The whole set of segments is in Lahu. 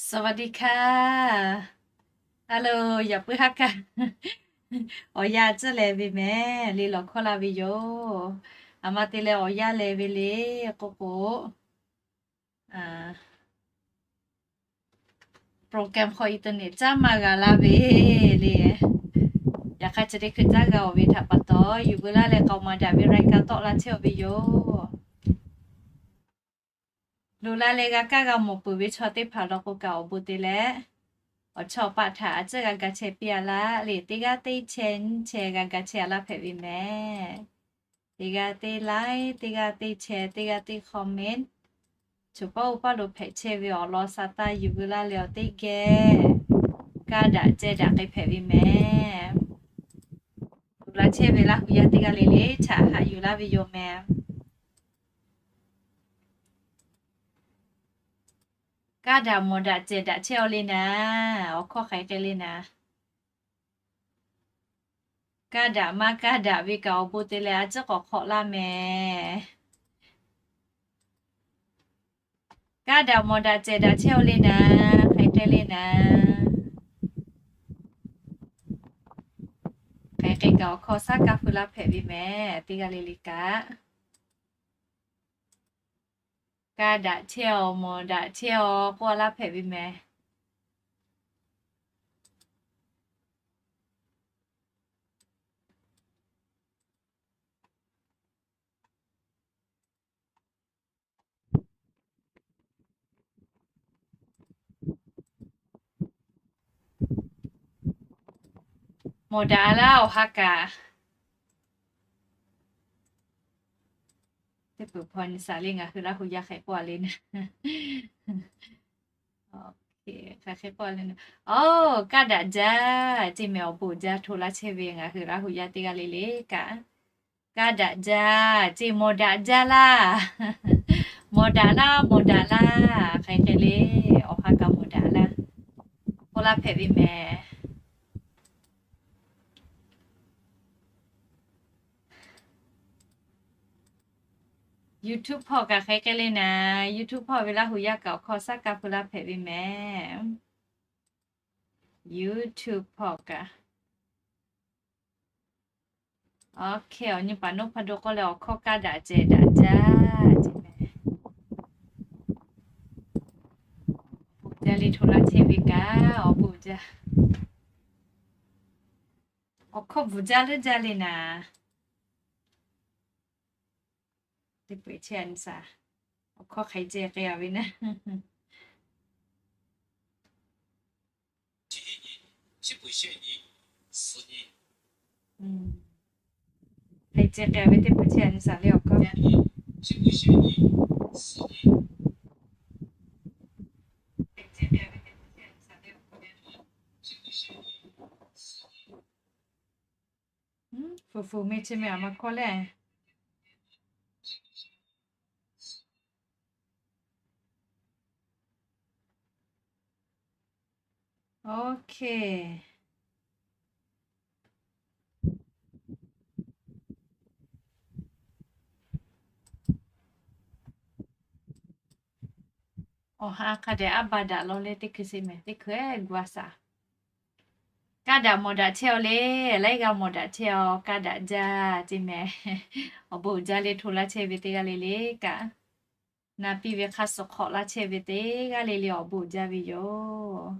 สวัสดีค่ะ Hello, yaꞈ puiˉ haˉ kaˇ. Awˬ yanˇ tcuhˉ leh ve mehˍ le lawˬ hkawˇ la ve yoˬ. Aˬ ma te leh awˬ yanˇ leh ve le k'oˆ k'o, program hk'aw internet caˉ maˇ g'a laˇ ve le. Yaꞈ hk'aˇ chi teˇ hkui caˉ g'a-oˬ ve htaꞈ pa taw, yuˬ veu laˇ leh k'aoˍ maˍ daꞈ ve รายการ tawˆ la chehˇ-oˬ ve yoˬ. Loꞈ la leh g'a kaˇ g'a mawˬ peuˬ ve chaw teˇ hpaˍ law k'o kaꞈ awˬ bon te leh, awˬ chawˇ paˆ htaꞈ a ciˉ g'a ga chehˇ piˇ-a laˇ le. Teˇ g'aˇ teˇ chehˇ nyiˇ chehˇ g'a ga chehˇ-a laˇ hpehꞈ ve mehˍ. Teˇ g'aˇ teˇ like, teˇ g'aˇ teˇ share, teˇ g'aˇ teˇ comment, choˬ paˇ oˇ paˇ lo hpehꞈ chehˇ ve awˬ lawn sa taˇ yuˬ veu laˇ leh awˬ teˇ geh kaˇ daꞈ ceh daꞈ k'ai hpehꞈ ve mehˍ. Loꞈ la chehˇ ve Laˇ hu yaˇ teˇ g'aˇ le le htaꞈ haꞈ yuˬ laˇ ve yoˬ mehˍ. Kaˇ daꞈ mawˬ daꞈ cehˬ daꞈ chehˇ-aw le naˍ, awˬ hkawˇ hk'aˬ hk'e le naˍ. Kaˇ daꞈ maˇ kaˇ daꞈ ve kaꞈ awˬ bon te leh a ciˉ k'awꞈ hk'awꞈ laˇ mehˍ. Kaˇ daꞈ mawˬ daꞈ cehˬ daꞈ chehˇ-aw le naˍ, hk'aˬ hk'e le naˍ. Hk'aˬ hk'e kaꞈ awˬ hkawˇ shaˉ kaˇ hpui laˇ hpehꞈ ve mehˍ, teˇ g'aˇ le le kaꞈ. Kaˇ daꞈ chehˇ-aw, mawˬ daꞈ chehˇ-aw k'oˆ-a laˇ hpehꞈ ve mehˍ. Mawˬ daꞈ laˇ awˬ ha kaꞈ. Teˇ peuˬ hpaw nyi shaˍ le ngaˬ hui Laˇ hu yaˇ hk'e k'oˆ-a le naˍ. Hk'aˬ hk'e k'oˆ-a le naˍ. Oˬ, kaˇ daꞈ jaˇ ceˇ mehˍ, awˬ bon jaˇ hto laˇ chehˇ ve ngaˬ hui Laˇ hu yaˇ teˇ g'aˇ le le kaꞈ. Kaˇ daꞈ jaˇ ceˇ, mawˬ daꞈ jaˇ laˇ. Mawˬ daꞈ laˇ, mawˬ daꞈ laˇ. Hk'aˬ hk'e le, awˬ ha kaꞈ mawˬ daꞈ laˇ. K'oˆ laˇ hpehꞈ ve mehˍ. YouTube hpawˇ kaꞈ hk'aˬ hk'e le naˍ, YouTube hpawˇ ve Laˇ hu yaˇ kaꞈ awˬ hkawˇ shaˉ kaˇ hpui laˇ hpehꞈ ve mehˍ. YouTube hpawˇ kaꞈ. Awˬ hk'e awˬ nyi paˍ noˉ hpaˇ do k'oˆ leh awˬ hkawˇ kaˇ daꞈ cehˬ daꞈ jaˇ ceˇ mehˍ. Awˬ bon jaˇ le hto laˇ chehˇ ve kaꞈ awˬ bon jaˇ. Awˬ hkawˇ bvuhˬ jaˇ leuˉ jaˇ le naˍ. Teˇ peuˬ chehˇ-a nyi shaˍ. Awˬ hkawˇ hk'aˬ hk'e ceh k'ai-a ve naˍ. Hk'aˬ hk'e ceh k'ai-a ve teˇ peuˬ chehˇ-a nyi shaˍ le awˬ hkawˇ. Fuˍ fuˍ meh chi meh aˬ ma hkawˇ le. Okay. Awˬ ha hk'a dehꞈ aˉ ba daꞈ law leh teˇ hkui sheˍ mehˍ, teˇ hkui-eh gu-a shaˍ. Kaˇ daꞈ mawˬ daꞈ chehˇ-aw le, laiˉ g'aˇ mawˬ daꞈ chehˇ-aw, kaˇ daꞈ jaˇ ceˇ mehˍ. Awˬ bon uiˍ jaˇ le hto laˇ chehˇ ve teˇ g'aˇ le le kaꞈ, na piˇ ve hk'a suh hk'awꞈ laˇ chehˇ ve teˇ g'aˇ le le awˬ bon uiˍ jaˇ ve yoˬ.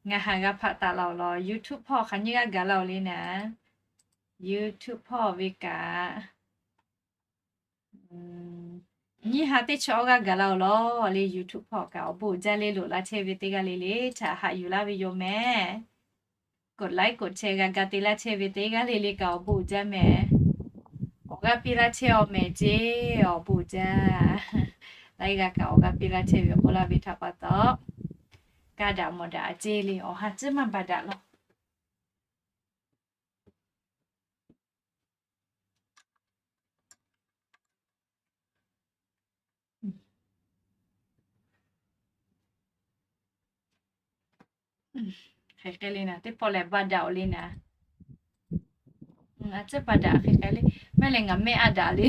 Ngaˬ haˍ g'a hpaꞈ taˍ laˇ-oˬ law, YouTube hpawˇ hk'aˬ nyiˇ g'aˇ gaˬ laˇ-oˬ le naˍ. YouTube hpawˇ ve kaꞈ nyiˇ ha teˇ chi awˇ g'aˇ gaˬ laˇ-oˬ law le. YouTube hpawˇ kaꞈ awˬ bon uiˍ jaˇ le loꞈ la chehˇ ve teˇ g'aˇ le le htaꞈ haꞈ yuˬ laˇ ve yoˬ mehˍ. กดไลค์ กดแชร์ g'a ga te laˇ chehˇ ve teˇ g'aˇ le le kaꞈ awˬ bon uiˍ jaˇ mehˍ. Awˬ g'aˇ piˇ laˇ chehˇ-aw mehˍ ceˇ, awˬ bon uiˍ jaˇ. Laiˉ g'aˇ kaꞈ awˬ g'aˇ piˇ laˇ chehˇ ve k'oˆ laˇ ve htaꞈ pa taw, kaˇ daꞈ mawˬ daꞈ a ceˇ le, awˬ ha ciˉ maˇ ba daꞈ law. Hk'e hk'e le naˍ, teˇ pawˆ lehˬ ba daꞈ-oˬ le naˍ. A ciˉ pa daꞈ hk'e k'ai le. Mehˆ leh ngaˬ mehˆ a daꞈ le.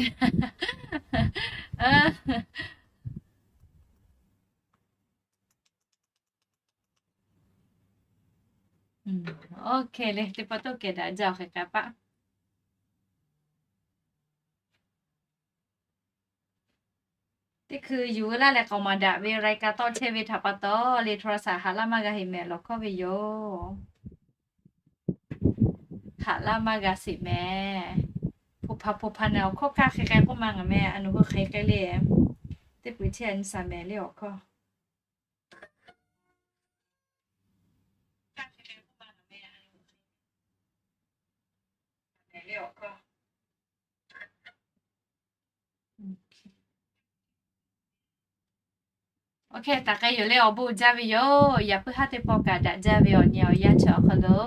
Oˇ hk'e le, teˇ pawˆ toˇ kehˬ daꞈ jaˇ awˬ hk'e k'ai paˆ. Teˇ hkui yuˬ veu laˇ leh k'aoˍ maˍ daꞈ ve รายการ tawˆ chehˇ ve htaꞈ pa taw le, โทรศัพท์ haꞈ laˇ maˇ g'a heꞈ mehˍ lawˬ hkawˇ ve yoˬ. Haꞈ laˇ maˇ g'a sheˍ mehˍ. Hpu hpa hpu hpa na awˬ hkawˇ kaˇ hk'e k'ai k'oˆ ma ngaˬ meh a nawˬ hui hk'e k'ai le. Teˇ pui chehˇ a nyi shaˍ mehˍ le awˬ hkawˇ. Oˇ hk'e taˍ k'ai yoˬ le, awˬ bon jaˇ ve yoˬ. Yaꞈ puiˉ haˉ teˇ pawˆ kaꞈ daꞈ jaˇ ve awˬ nyi awˬ yanˇ chi awˬ hk'aw lo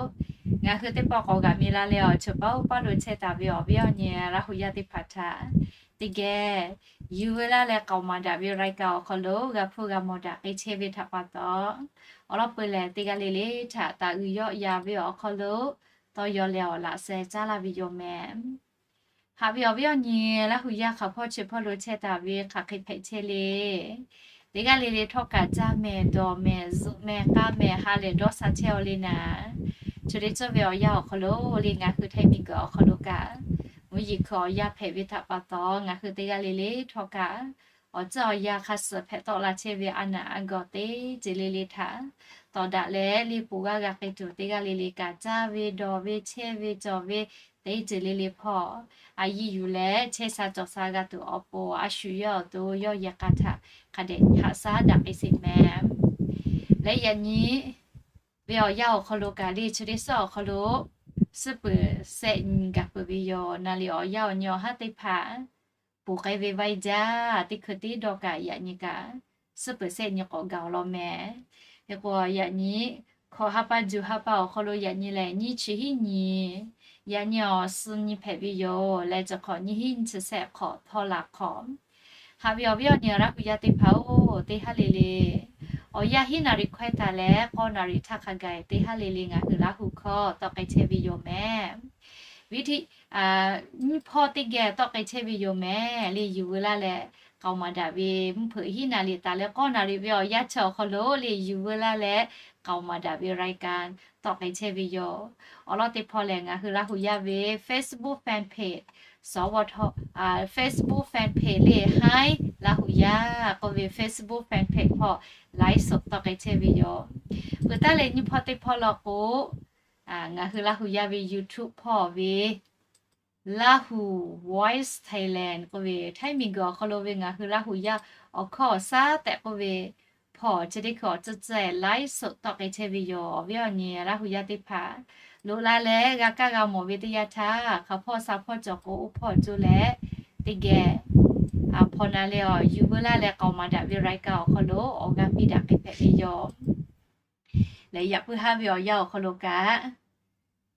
ngaˬ hui teˇ pawˆ k'awꞈ g'aꞈ mi la leh awˬ cheuˬ paˇ oˇ paˇ lo chehˇ taˍ ve awˬ viˉ awˬ nyi Laˇ huˍ yaˇ teˇ hpaˍ htaꞈ teˇ geh yuˬ veu laˇ leh k'aoˍ maˍ daꞈ ve รายการ awˬ hk'aw lo g'a hpuˇ g'a mawˬ daꞈ k'ai chehˇ ve htaꞈ pa taw, awˬ lawn peu lehˬ teˇ g'aˇ le le htaꞈ taˍ uiˍ yawˆ yan ve awˬ hk'aw lo tawˇ yaw leh awˬ laꞈ sheh caˉ laˇ ve yoˬ mehˍ. Haꞈ ve awˬ viˉ awˬ nyi Laˇ huˍ yaˇ hk'aˬ hpawˇ chi hpawˇ lo chehˇ taˍ ve hk'aˬ hk'e hpehꞈ chehˇ le. Teˇ g'aˇ le le htawˇ kaꞈ caˇ mehˍ, dawˬ mehˍ, zuhꞈ mehˍ, k'aˇ mehˍ, ha lehˬ dawˇ sha chehˇ aw le naˍ, chi te cawˇ ve awˬ yanˇ awˬ hk'aw lo le ngaˬ hui htaiˇ miˬguiˬ awˬ hk'aw lo kaꞈ mvuhˇ yeˬ hkui awˬ yanˇ hpehꞈ ve htaꞈ pa taw, ngaˬ hui teˇ g'aˇ le le htawˇ kaꞈ awˬ tcuhˇ awˬ yanˇ hk'a suhˍ hpehꞈ tawˆ la chehˇ ve a naˍ a gawˬ teˇ ceuˬ le le htaꞈ tawˍ daꞈ leh, le poˬ g'aˇ g'a k'ai tuˬ teˇ g'aˇ le le kaꞈ caˇ ve, dawˬ ve, chehˇ ve, cawˬ ve teˇ ceuˬ le le hpawˇ a yiˇ yuˬ leh chehˇ sha cawˬ sha g'a tuˬ awˬ pon a shu yawˇ awˬ to yawˇ yehˬ k'a htaꞈ hk'a dehꞈ haꞈ shaˉ daꞈ k'ai sheˍ mehˍ. Leh yaꞈ nyi ve awˬ yanˇ awˬ hk'aw lo kaꞈ le chi teˇ suhˉ awˬ hk'aw lo suhˉ peuˬ shehˆ nyi gaˬ peuˬ ve yoˬ. Naˍ riˍ awˬ yanˇ awˬ nyi awˬ haˉ teˇ hpaˍ poˬ k'ai ve vaiˇ jaˇ, teˇ hkui teˇ dawˇ kaꞈ yaꞈ nyi kaꞈ suhˉ peuˬ shehˆ nyi k'awꞈ gaˬ awˬ lawn mehˍ. Hk'e k'o yaꞈ nyi hkawꞈ ha pa juˬ ha pa awˬ hk'aw lo yaꞈ nyi lehˬ nyiˇ chi hiˉ nyi, yaꞈ nyi awˬ suh nyi hpehꞈ ve yoˬ. Leh chi hk'awꞈ nyiˇ hiˉ nyi chi shehˆ hk'awꞈ htawˇ la hk'awꞈ Haꞈ ve awˬ viˉ awˬ nyi Laˇ huˍ yaˇ teˇ hpaˍ-oˬ, teˇ haˉ le le awˬ yanˇ hiˉ naˍ riˍ hkawehˇ taˍ leh k'awˇ naˍ riˍ htaˇ hk'a gaˬ teˇ haˉ le le ngaˬ hui Laˇ huˍ hkawˇ tawˆ k'ai chehˇ ve yoˬ mehˍ. Viˉ tiꞈ nyiˇ hpawˇ teˇ geh tawˆ k'ai chehˇ ve yoˬ mehˍ. Le yuˬ veu laˇ leh k'aoˍ maˍ daꞈ ve mvuhˇ hpeuꞈ hiˉ naˍ riˍ taˍ leh k'awˇ naˍ riˍ ve awˬ yanˇ chi awˬ hk'aw lo le yuˬ veu laˇ leh k'aoˍ maˍ daꞈ ve รายการ tawˆ k'ai chehˇ ve yoˬ. Awˬ lawn teˇ hpawˇ lehˬ ngaˬ hui Laˇ huˍ yaˇ ve Facebook fan page สวท Facebook fan page le Haiˉ Laˇ huˍ yaˇ k'oˆ ve Facebook fan page hpawˇ ไลฟ์สด tawˆ k'ai chehˇ ve yoˬ. Peuˬ taˉ leh nyiˇ hpawˇ teˇ hpawˇ law k'o, ngaˬ hui Laˇ huˍ yaˇ ve YouTube hpawˇ ve Lahu Voice Thailand k'oˆ ve htaiˇ miˬguiˬ awˬ hk'aw lo ve ngaˬ hui Laˇ huˍ yaˇ awˬ hkawˇ awˬ shaˉ tehꞈ k'oˆ ve hpawˇ chi teˇ hkui awˬ tcuhˇ tcuhˇ ไลฟ์สด tawˆ k'ai chehˇ ve yoˬ. Awˬ viˉ awˬ nyi Laˇ huˍ yaˇ teˇ hpaˍ loꞈ la leh g'a kaˇ g'a mawˬ ve teˇ yanˇ htaˇ, hk'aˬ hpawˇ sha hpawˇ cawˬ k'o oˇ hpawˇ coˇ leh teˇ geh a hpaw na leh awˬ yuˬ veu laˇ leh k'aoˍ maˍ daꞈ ve รายการ awˬ hk'aw lo awˬ g'aˇ piˇ daꞈ k'ai hpehꞈ ve yoˬ. Leh yaꞈ puiˉ haˉ ve awˬ yanˇ awˬ hk'aw lo kaꞈ,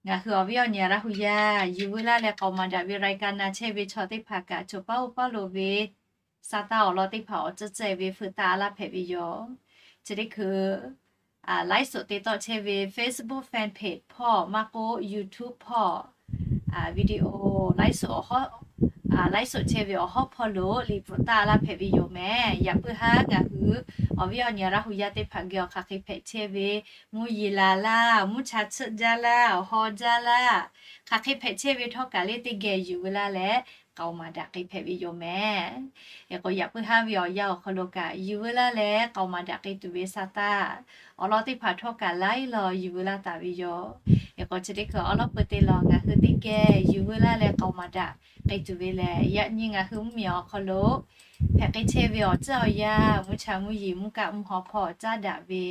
ngaˬ hui awˬ viˉ awˬ nyi Laˇ huˍ yaˇ yuˬ veu laˇ leh k'aoˍ maˍ daꞈ ve รายการ na chehˇ ve chaw teˇ hpaˍ kaꞈ, chaw paˉ oˇ paˉ lo ve sa taˇ awˬ lawn teˇ hpaˍ awˬ tcuhˇ tcuhˇ ve feuꞈ taˆ laˇ hpehꞈ ve yoˬ. Chi teˇ hkui ไลฟ์สด te tawˆ chehˇ ve Facebook fan page hpawˇ maˇ k'oˆ YouTube hpawˇ video ไลฟ์สด awˬ hawˉ ไลฟ์สด chehˇ ve awˬ hawˉ hpawˇ lo liꞈ bvuhꞈ taˆ laˇ hpehꞈ ve yoˬ mehˍ. Yaꞈ puiˉ haˉ ngaˬ hui awˬ viˉ awˬ nyi Laˇ huˍ yaˇ teˇ hpaˍ geh awˬ hk'aˬ hk'e hpehꞈ chehˇ ve, mvuhˇ yeˬ laˬ laˇ, mvuhˇ cha tsuhˆ jaˇ laˇ, awˬ haw jaˇ laˇ, hk'aˬ hk'e hpehꞈ chehˇ ve htawˇ kaꞈ le teˇ geh yuˬ veu laˇ leh k'aoˍ maˍ daꞈ k'ai hpehꞈ ve yoˬ mehˍ. Hk'e k'o yaꞈ puiˉ haˉ ve awˬ yanˇ awˬ hk'aw lo kaꞈ yuˬ veu laˇ leh k'aoˍ maˍ daꞈ k'ai tuˬ ve sa taˇ awˬ lawn teˇ hpaˍ htawˇ kaꞈ laiˉ law yuˬ veu laˇ taˍ ve yoˬ. Hk'e k'o chi teˇ hkui awˬ lawn peu te lawˬ ngaˬ hui teˇ geh yuˬ veu laˇ leh k'aoˍ maˍ daꞈ k'ai tuˬ ve lehˬ, yaꞈ nyi ngaˬ hui mvuhˇmiˬ awˬ hk'aw lo hpehꞈ k'ai chehˇ ve awˬ tcuhˇ awˬ yanˇ, mvuhˇ cha mvuhˇ yeˬ mvuhˇ kaˆ mvuhˇ haw hpawˇ caˉ daꞈ ve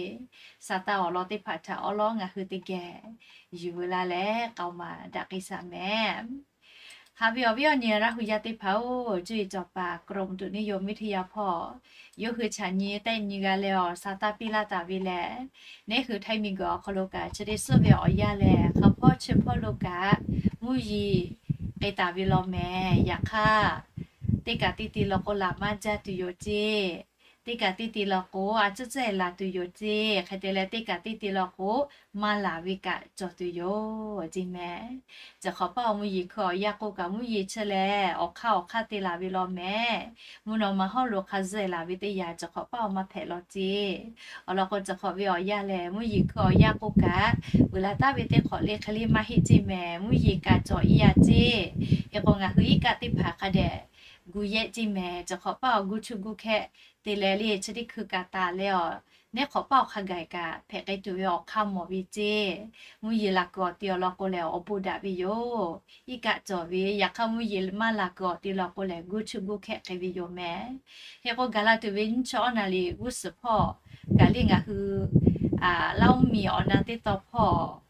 sa taˇ awˬ lawn teˇ hpaˍ htaꞈ awˉ lawˉ ngaˬ hui teˇ geh yuˬ veu laˇ leh k'aoˍ maˍ daꞈ k'ai shaˍ mehˍ. Haꞈ ve awˬ viˉ awˬ nyi Laˇ huˍ yaˇ teˇ hpaˍ-oˬ, cuˇ yiˍ cawˬ paˍ กรมอุตุนิยมวิทยา hpawˇ yawˇ hui chaꞈ nyi tehˆ nyi g'a leh awˬ sa taˇ piˇ laˇ taˍ ve lehˬ, neˉ hui htaiˇ miˬguiˬ awˬ hk'aw lo kaꞈ chi teˇ suhˉ ve awˬ yanˇ lehˬ hk'aˬ hpawˇ chi hpawˇ lo kaꞈ mvuhˇ yeˬ k'ai taˍ ve law mehˍ. Yaꞈ hk'aˇ, teˇ kaꞈ teˇ te law k'o laꞈ maˇ jaˇ tuˬ yoˬ ceˇ. teˇ kaꞈ teˇ te law k'o, a tcuhˉ tcuhˉ-e laˬ tuˬ yoˬ ceˇ. Hk'e te leh teˇ kaꞈ teˇ te law k'o, maˇ laˬ ve kaꞈ cawˬ tuˬ yoˬ ceˇ mehˍ. Chi hk'awꞈ paˆ awˬ mvuhˇ yeˬ hkui awˬ yanˇ k'oˆ kaꞈ, mvuhˇ yeˬ chi lehˬ awˬ hk'aˇ awˬ hk'aˇ te laˬ ve law mehˍ. Mvuhˇ naw ma hawˉ lo hk'a zuhˆ-e laˬ ve teˇ yanˇ, chi hk'awꞈ paˆ awˬ maˇ hpehꞈ law ceˇ. Awˬ lawn k'o, chi hk'awꞈ ve awˬ yanˇ lehˬ, mvuhˇ yeˬ hkui awˬ yanˇ k'oˆ kaꞈ, uiˍ la taˍ ve teˇ hk'awꞈ le hk'e le maˇ heˆ ceˇ mehˍ. Mvuhˇ yeˬ kaꞈ cawˬ iˉ yaˇ ceˇ. Hk'e k'o, ngaˬ hui iˉ kaˆ teˇ hpaˍ hk'a dehꞈ gu yehˆ ceˇ mehˍ. Chi hk'awꞈ paˆ awˬ gu chu gu hkehˇ te leh le, chi teˇ hkui kaꞈ taˍ leh awˬ, neˉ hk'awꞈ paˆ awˬ hk'a gaˬ kaꞈ hpehꞈ k'ai tuˬ ve awˬ hk'aˇ mawˬ ve ceˇ. Mvuhˇ yeˬ laˬ kuiˬ awˬ ti awˬ lawn k'o lehˬ, awˬ bon daꞈ ve yoˬ. Iˉ kaˆ cawˬ ve, yaꞈ hk'aˇ mvuhˇ yeˬ maˇ laˬ kuiˬ awˬ ti lawn k'o lehˬ, gu chu gu hkehˇ hk'e ve yoˬ mehˍ. Hk'e k'o, gaˬ la tuˬ ve nyiˇ chi awˉ na liꞈ g'uˇ suhˍ hpawˇ kaꞈ le, ngaˬ hui laˇ uˉ miˬ awˬ na teˇ tawn hpawˇ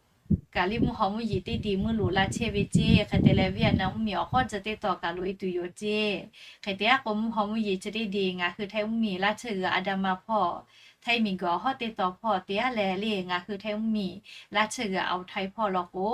kaꞈ le, mvuhˇ haw mvuhˇ yeˬ teˇ de meuˇ loꞈ la chehˇ ve ceˇ. Hk'e te leh, Vietnam mvuhˇ miˬ awˬ hk'awˇ tcuh teˇ tawn kaꞈ loꞈ e tuˬ yoˬ ceˇ. Hk'e te aˉ k'o, mvuhˇ haw mvuhˇ yeˬ chi teˇ de ngaˬ hui Htaiˇ mvuhˇ miˬ laˇ tsuhˇ g'uiˬ Adama hpawˇ, Htaiˇ miˬ guiˬ awˬ hawˉ teˇ tawn hpawˇ te aˉ leh le, ngaˬ hui Htaiˇ mvuhˇ miˬ laˇ tsuhˇ g'uiˬ Aoˬ Htaiˇ hpawˇ law k'o,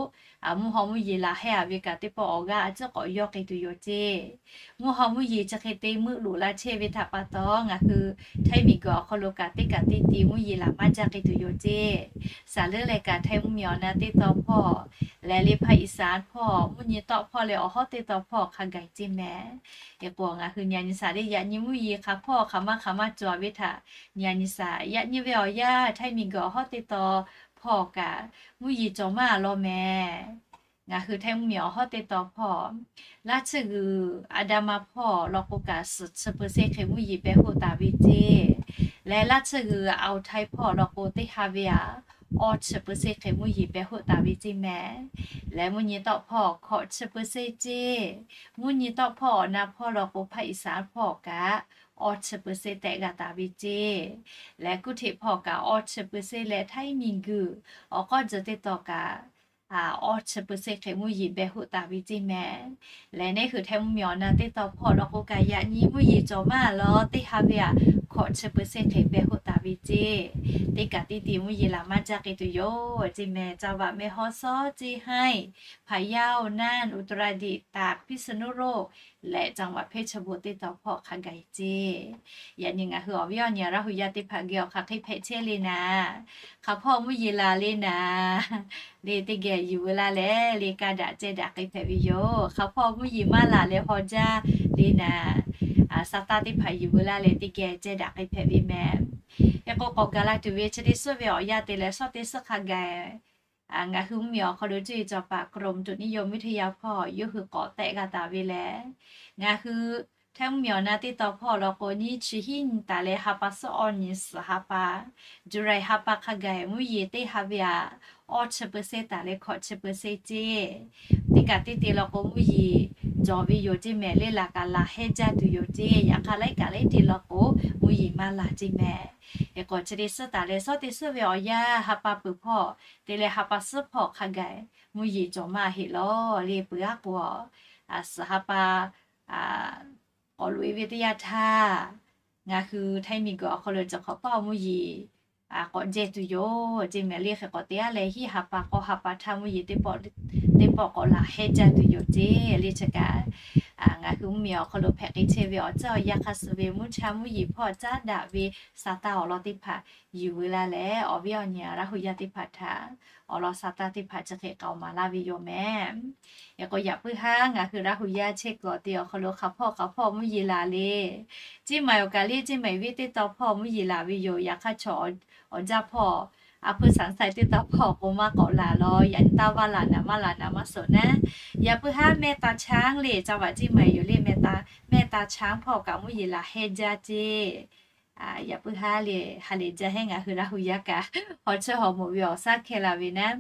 mvuhˇ haw mvuhˇ yeˬ laˬ hehˉ a ve kaꞈ teˇ pawˆ awˬ g'aˇ a ciˉ k'awꞈ yawˇ k'ai tuˬ yoˬ ceˇ. Mvuhˇ haw mvuhˇ yeˬ chi hk'e te meuˇ loꞈ la chehˇ ve htaꞈ pa taw, ngaˬ hui Htaiˇ miˬ guiˬ awˬ hk'aw lo kaꞈ teˇ kaꞈ teˇ te mvuhˇ yeˬ laˬ maˇ jaˇ k'ai tuˬ yoˬ ceˇ. Saˍ leuˉ leh kaꞈ Htaiˇ mvuhˇ miˬ awˬ na teˇ tawn hpawˇ leh le, hpaˇ Iˉsaˍ hpawˇ, mvuhˇ nyi tawˆ hpawˇ leh awˬ hawˉ teˇ tawn hpawˇ hk'a gaˬ ceˇ mehˍ. Hk'e k'o, ngaˬ hui nyi a nyi saˍ le, yaꞈ nyi mvuhˇ yeˬ hk'aˬ hpawˇ hk'aˬ maˇ hk'aˬ maˇ cawˬ ve htaꞈ nyi a nyi saˍ. Yaꞈ nyi ve awˬ yanˇ, Htaiˇ miˬ guiˬ awˬ hawˉ teˇ tawn hpawˇ kaꞈ mvuhˇ yeˬ cawˬ maˇ a law mehˍ. Ngaˬ hui Htaiˇ mvuhˇ miˬ awˬ hawˉ teˇ tawn hpawˇ, laˇ tsuhˇ g'uiˬ Adama hpawˇ law k'o kaꞈ, suhˍ chi เปอร์เซ็นต์ hk'e mvuhˇ yeˬ pehˇ hoˆ taˍ ve ceˇ. Leh laˇ tsuhˇ g'uiˬ Aoˬ Htaiˇ hpawˇ law k'o, teˇ ha ve aꞈ awˇ chi เปอร์เซ็นต์ hk'e mvuhˇ yeˬ pehˇ hoˆ taˍ ve ceˇ mehˍ. Leh mvuhˇ nyi tawˆ hpawˇ hkawꞈ chi เปอร์เซ็นต์ ceˇ. Mvuhˇ nyi tawˆ hpawˇ awˬ na hpawˇ law k'o, hpaˇ Iˉsaˍ hpawˇ kaꞈ awˇ chi เปอร์เซ็นต์ tehꞈ g'a taˍ ve ceˇ. Leh กรุงเทพ hpawˇ kaꞈ awˇ chi เปอร์เซ็นต์ leh Htaiˇ miˬ guiˬ awˬ k'awˇ tcuh teˇ tawn kaꞈ awˇ chi เปอร์เซ็นต์ hk'e mvuhˇ yeˬ pehˇ hoˆ taˍ ve ceˇ mehˍ. Leh neˉ hui Htaiˇ mvuhˇ miˬ awˬ na teˇ tawn hpawˇ law k'o kaꞈ, yaꞈ nyi mvuhˇ yeˬ cawˬ maˇ a law, teˇ ha ve aꞈ hkawꞈ chi เปอร์เซ็นต์ hk'e pehˇ hoˆ taˍ ve ceˇ. Teˇ kaꞈ teˇ te mvuhˇ yeˬ laˬ maˇ jaˇ k'ai tuˬ yoˬ ceˇ mehˍ. จังหวัดแม่ฮ่องสอน Ceˇ Haiˇ, พะเยา น่าน อุตรดิตถ์ ตาก พิษณุโลก leh จังหวัดเพชรบูรณ์ teˇ tawn hpawˇ hk'a gaˬ ceˇ. Yaꞈ nyi ngaˬ hui awˬ viˉ awˬ nyi Laˇ huˍ yaˇ teˇ hpaˍ geh awˬ hk'aˬ hk'e hpehꞈ chehˇ le naˍ, hk'aˬ hpawˇ mvuhˇ yeˬ laˬ le naˍ, le teˇ geh yuˬ veu laˇ leh le kaˇ daꞈ ceh daꞈ k'ai hpehꞈ ve yoˬ. Hk'aˬ hpawˇ mvuhˇ yeˬ maˇ laˬ leh haw jaˇ le naˍ, sa taˇ teˇ hpaˍ yuˬ veu laˇ leh teˇ geh ceh daꞈ k'ai hpehꞈ ve mehˍ. Hk'e k'o, k'awꞈ gaˬ la tuˬ ve chi teˇ suhˉ ve awˬ yanˇ te leh shawˉ teˇ suhˉ hk'a gaˬ ngaˬ hui mvuhˇ miˬ awˬ hk'aw lo cuˇ yiˍ cawˬ paˍ กรมอุตุนิยมวิทยา hpawˇ yawˇ hui k'awꞈ tehˆ g'a taˍ ve lehˬ, ngaˬ hui Htaiˇ mvuhˇ miˬ awˬ na teˇ tawn hpawˇ law k'o, nyiˇ chi hiˉ nyi taˍ leh ha pa suhˉ awˇ nyi suhˍ ha pa, July ha pa hk'a gaˬ mvuhˇ yeˬ teˇ ha ve aꞈ awˇ chi เปอร์เซ็นต์ taˍ leh hkawꞈ chi เปอร์เซ็นต์ ceˇ. Teˇ kaꞈ teˇ te law k'o, mvuhˇ yeˬ cawˬ ve yoˬ ceˇ mehˍ. Leˇ laˬ kaꞈ laˬ hehˉ jaˇ tuˬ yoˬ ceˇ. Yaꞈ hk'aˇ laiˉ kaꞈ laiˉ te law k'o, mvuhˇ yeˬ maˇ laˬ ceˇ mehˍ. Hk'e k'o, chi teˇ suhˉ taˍ leh shawˉ teˇ suhˉ ve awˬ yanˇ ha pa peuˬ hpawˇ te leh ha pa suhˉ hpawˇ hk'a gaˬ mvuhˇ yeˬ cawˬ maˇ heˆ law le. Peuˬ aˉ k'o, suhˍ ha pa k'awꞈ loꞈ e ve teˇ yanˇ htaˇ, ngaˬ hui Htaiˇ miˬ guiˬ awˬ hk'aw lo cawˬ hk'awꞈ paˆ mvuhˇ yeˬ k'awꞈ jehˇ tuˬ yoˬ ceˇ mehˍ. Leˇ hk'e k'awꞈ te aˉ leh hiˉ ha pa k'awˇ ha pa htaˇ mvuhˇ yeˬ teˇ pawˆ k'awꞈ laˬ hehˉ jaˇ tuˬ yoˬ ceˇ. Leˇ chi kaꞈ ngaˬ hui mvuhˇ miˬ awˬ hk'aw lo hpehꞈ k'ai chehˇ ve awˬ ceuˬ awˬ yanˇ hk'a suh ve mvuhˇ cha mvuhˇ yeˬ hpawˇ caˉ daꞈ ve sa taˇ awˬ lawn teˇ hpaˍ yuˬ veu laˇ leh, awˬ viˉ awˬ nyi Laˇ huˍ yaˇ teˇ hpaˍ htaꞈ awˬ lawn sa taˇ teˇ hpaˍ chi hk'e k'aoˍ maˍ laˇ ve yoˬ mehˍ. Hk'e k'o, yaꞈ puiˉ haˉ ngaˬ hui Laˇ huˍ yaˇ chehˇ kuiˬ awˬ te awˬ hk'aw lo hk'aˬ hpawˇ hk'aˬ hpawˇ mvuhˇ yeˬ laˬ le. Ceˇ maiˍ awˬ kaˬ liˇ ceˇ maiˍ viˇ teˇ tawn hpawˇ mvuhˇ yeˬ laˬ ve yoˬ. Yaꞈ hk'aˇ chaw awˬ jaˇ hpawˇ, a hpuiˇ saˍ saˍ teˇ tawn hpawˇ k'o maˇ k'awꞈ laˬ law. Yaꞈ nyi taˇ vaˇ laˬ naˍ maˇ laˬ naˍ maˇ suhˍ naˉ. Yaꞈ puiˉ haˉ mehˇ ta chaˉ le, caˇ vaꞈ ceˇ maiˍ yoˬ le, mehˇ ta chaˉ hpawˇ kaꞈ mvuhˇ yeˬ laˬ hehˉ jaˇ ceˇ. Yaꞈ puiˉ haˉ le, ha lehˬ jaˇ hehˉ ngaˬ hui Laˇ huˍ yaˇ kaꞈ hawˉ chehˇ hawˉ moˍ ve awˬ shaˉ hkeh la ve naˉ.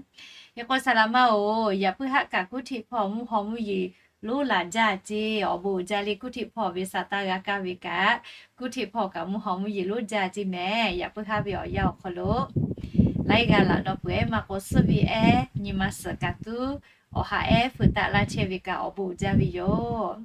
Hk'e k'o, saˍ laꞈ ma oˬ, yaꞈ puiˉ haˉ kaꞈ กรุงเทพ hpawˇ mvuhˇ haw mvuhˇ yeˬ lonˉ laˬ jaˇ ceˇ. Awˬ bon uiˍ jaˇ le, กรุงเทพ hpawˇ ve sa taˇ g'a kaˇ ve kaꞈ, กรุงเทพ hpawˇ kaꞈ mvuhˇ haw mvuhˇ yeˬ lonˉ jaˇ ceˇ mehˍ. Yaꞈ puiˉ haˉ ve awˬ yanˇ awˬ hk'aw lo laiˉ g'aˇ laꞈ nawˬ peuˬ ehˉ maˇ k'o, suhˉ ve ehˉ nyi ma suhˍ kaꞈ tuˉ, awˬ ha ehˉ feuꞈ taˆ laˇ chehˇ ve kaꞈ awˬ bon uiˍ jaˇ ve yoˬ.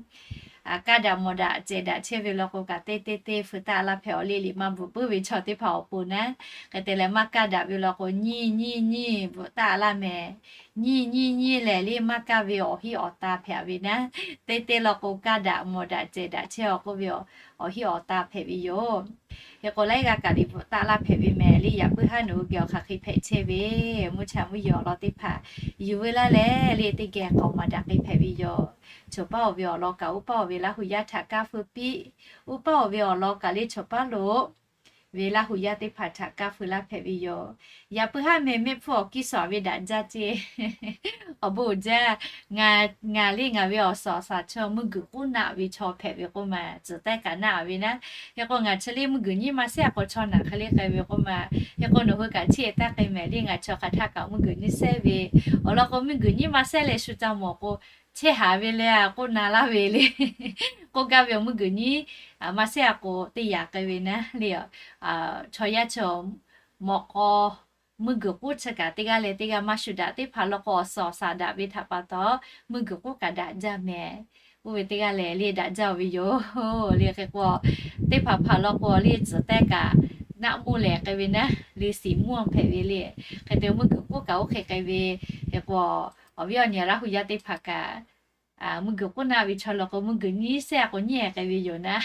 Kaˇ daꞈ mawˬ daꞈ cehˬ daꞈ chehˇ ve law k'o kaꞈ, teˇ teˇ teˇ feuꞈ taˆ laˇ hpehꞈ awˬ le le maˇ bvuhꞈ puiˉ ve chaw teˇ hpaˍ awˬ pon naˉ. Hk'e te leh maˇ kaˇ daꞈ ve law k'o, nyiˇ nyiˇ nyiˇ bvuhꞈ taˆ laˇ mehˍ. Nyiˇ nyiˇ nyiˇ lehˬ le maˇ kaˇ ve awˬ hiˉ awˬ ta hpehꞈ ve naˉ. Teˇ teˇ law k'o, kaˇ daꞈ mawˬ daꞈ cehˬ daꞈ chehˇ awˬ k'oˆ ve awˬ hiˉ awˬ ta hpehꞈ ve yoˬ. Hk'e k'o laiˉ g'aˇ kaꞈ liꞈ bvuhꞈ taˆ laˇ hpehꞈ ve mehˍ le. Yaꞈ puiˉ haˉ nawˬ hui geh awˬ hk'aˬ hk'e hpehꞈ chehˇ ve, mvuhˇ cha mvuhˇ yeˬ awˬ lawn teˇ hpaˍ yuˬ veu laˇ leh le, teˇ geh k'aoˍ maˍ daꞈ k'ai hpehꞈ ve yoˬ. Chawˬ paˉ oˬ ve awˬ lawn kaꞈ uˉ paˇ oˬ ve Laˇ hu yaˇ htaꞈ kaˇ feu piˇ. Uˉ paˇ oˬ ve awˬ lawn kaꞈ le chawˬ paˉ lo ve Laˇ hu yaˇ teˇ hpaˍ htaꞈ kaˇ feu laˇ hpehꞈ ve yoˬ. Yaꞈ puiˉ haˉ mehˍ mehˆ hpfuhˇ awˬ kiˇ suhˍ ve daꞈ jaˇ ceˇ. Awˬ bon uiˍ jaˇ. Ngaˬ le ngaˬ ve awˬ suhˍ awˬ shaˍ chaw mvuhˇ guiˬ k'oˆ naˆ ve chaw hpehꞈ ve k'oˆ ma, tcuhˍ tehˇ kaꞈ naˆ ve naˉ. Hk'e k'o ngaˬ chi le mvuhˇ guiˬ nyiˉ maˇ sehˉ a k'o chaw naˬ hk'e le k'ai ve k'oˆ ma. Hk'e k'o nawˬ hui kaꞈ cheˇ taˇ k'ai mehˍ le, ngaˬ chaw hk'aˬ htaˇ kaꞈ mvuhˇ guiˬ nyiˉ sehˉ ve awˬ lawn k'o, mvuhˇ guiˬ nyiˉ maˇ sehˉ leh shu ca mawˬ k'o, chehˇ haˍ ve le k'oˆ na laˇ ve le. K'oˆ gaˇ ve awˬ mvuhˇ guiˬ nyiˉ maˇ sehˉ a k'o teˇ yaꞈ k'ai ve naˉ le. Chaw yaˇ chaw mawꞈ k'aw mvuhˇ guiˬ k'oˆ chi kaꞈ teˇ g'aˇ leh teˇ g'aˇ maˇ shuˍ daꞈ. Teˇ hpaˍ law k'o awˬ suhˍ awˬ shaˍ daꞈ ve htaꞈ pa taw mvuhˇ guiˬ k'oˆ kaꞈ daꞈ jaˇ mehˍ. Oˇ ve teˇ g'aˇ lehˬ le daꞈ jaˇ oˬ ve yoˬ le. Hk'e k'o teˇ hpaˍ hpaˍ law k'o le tcuhˍ tehˇ kaꞈ naˆ mvuhˇ lehˬ k'ai ve naˉ le, siˍ mvuhˇ hpehꞈ ve le. Hk'e te mvuhˇ guiˬ k'oˆ kaꞈ oˇ hk'e k'ai ve. Hk'e k'o awˬ viˉ awˬ nyi Laˇ hu yaˇ teˇ hpaˍ kaꞈ mvuhˇ guiˬ k'oˆ naˆ ve chaw law k'o mvuhˇ guiˬ nyiˉ sehˉ a k'o nyiˉ k'ai ve yoˬ naˉ.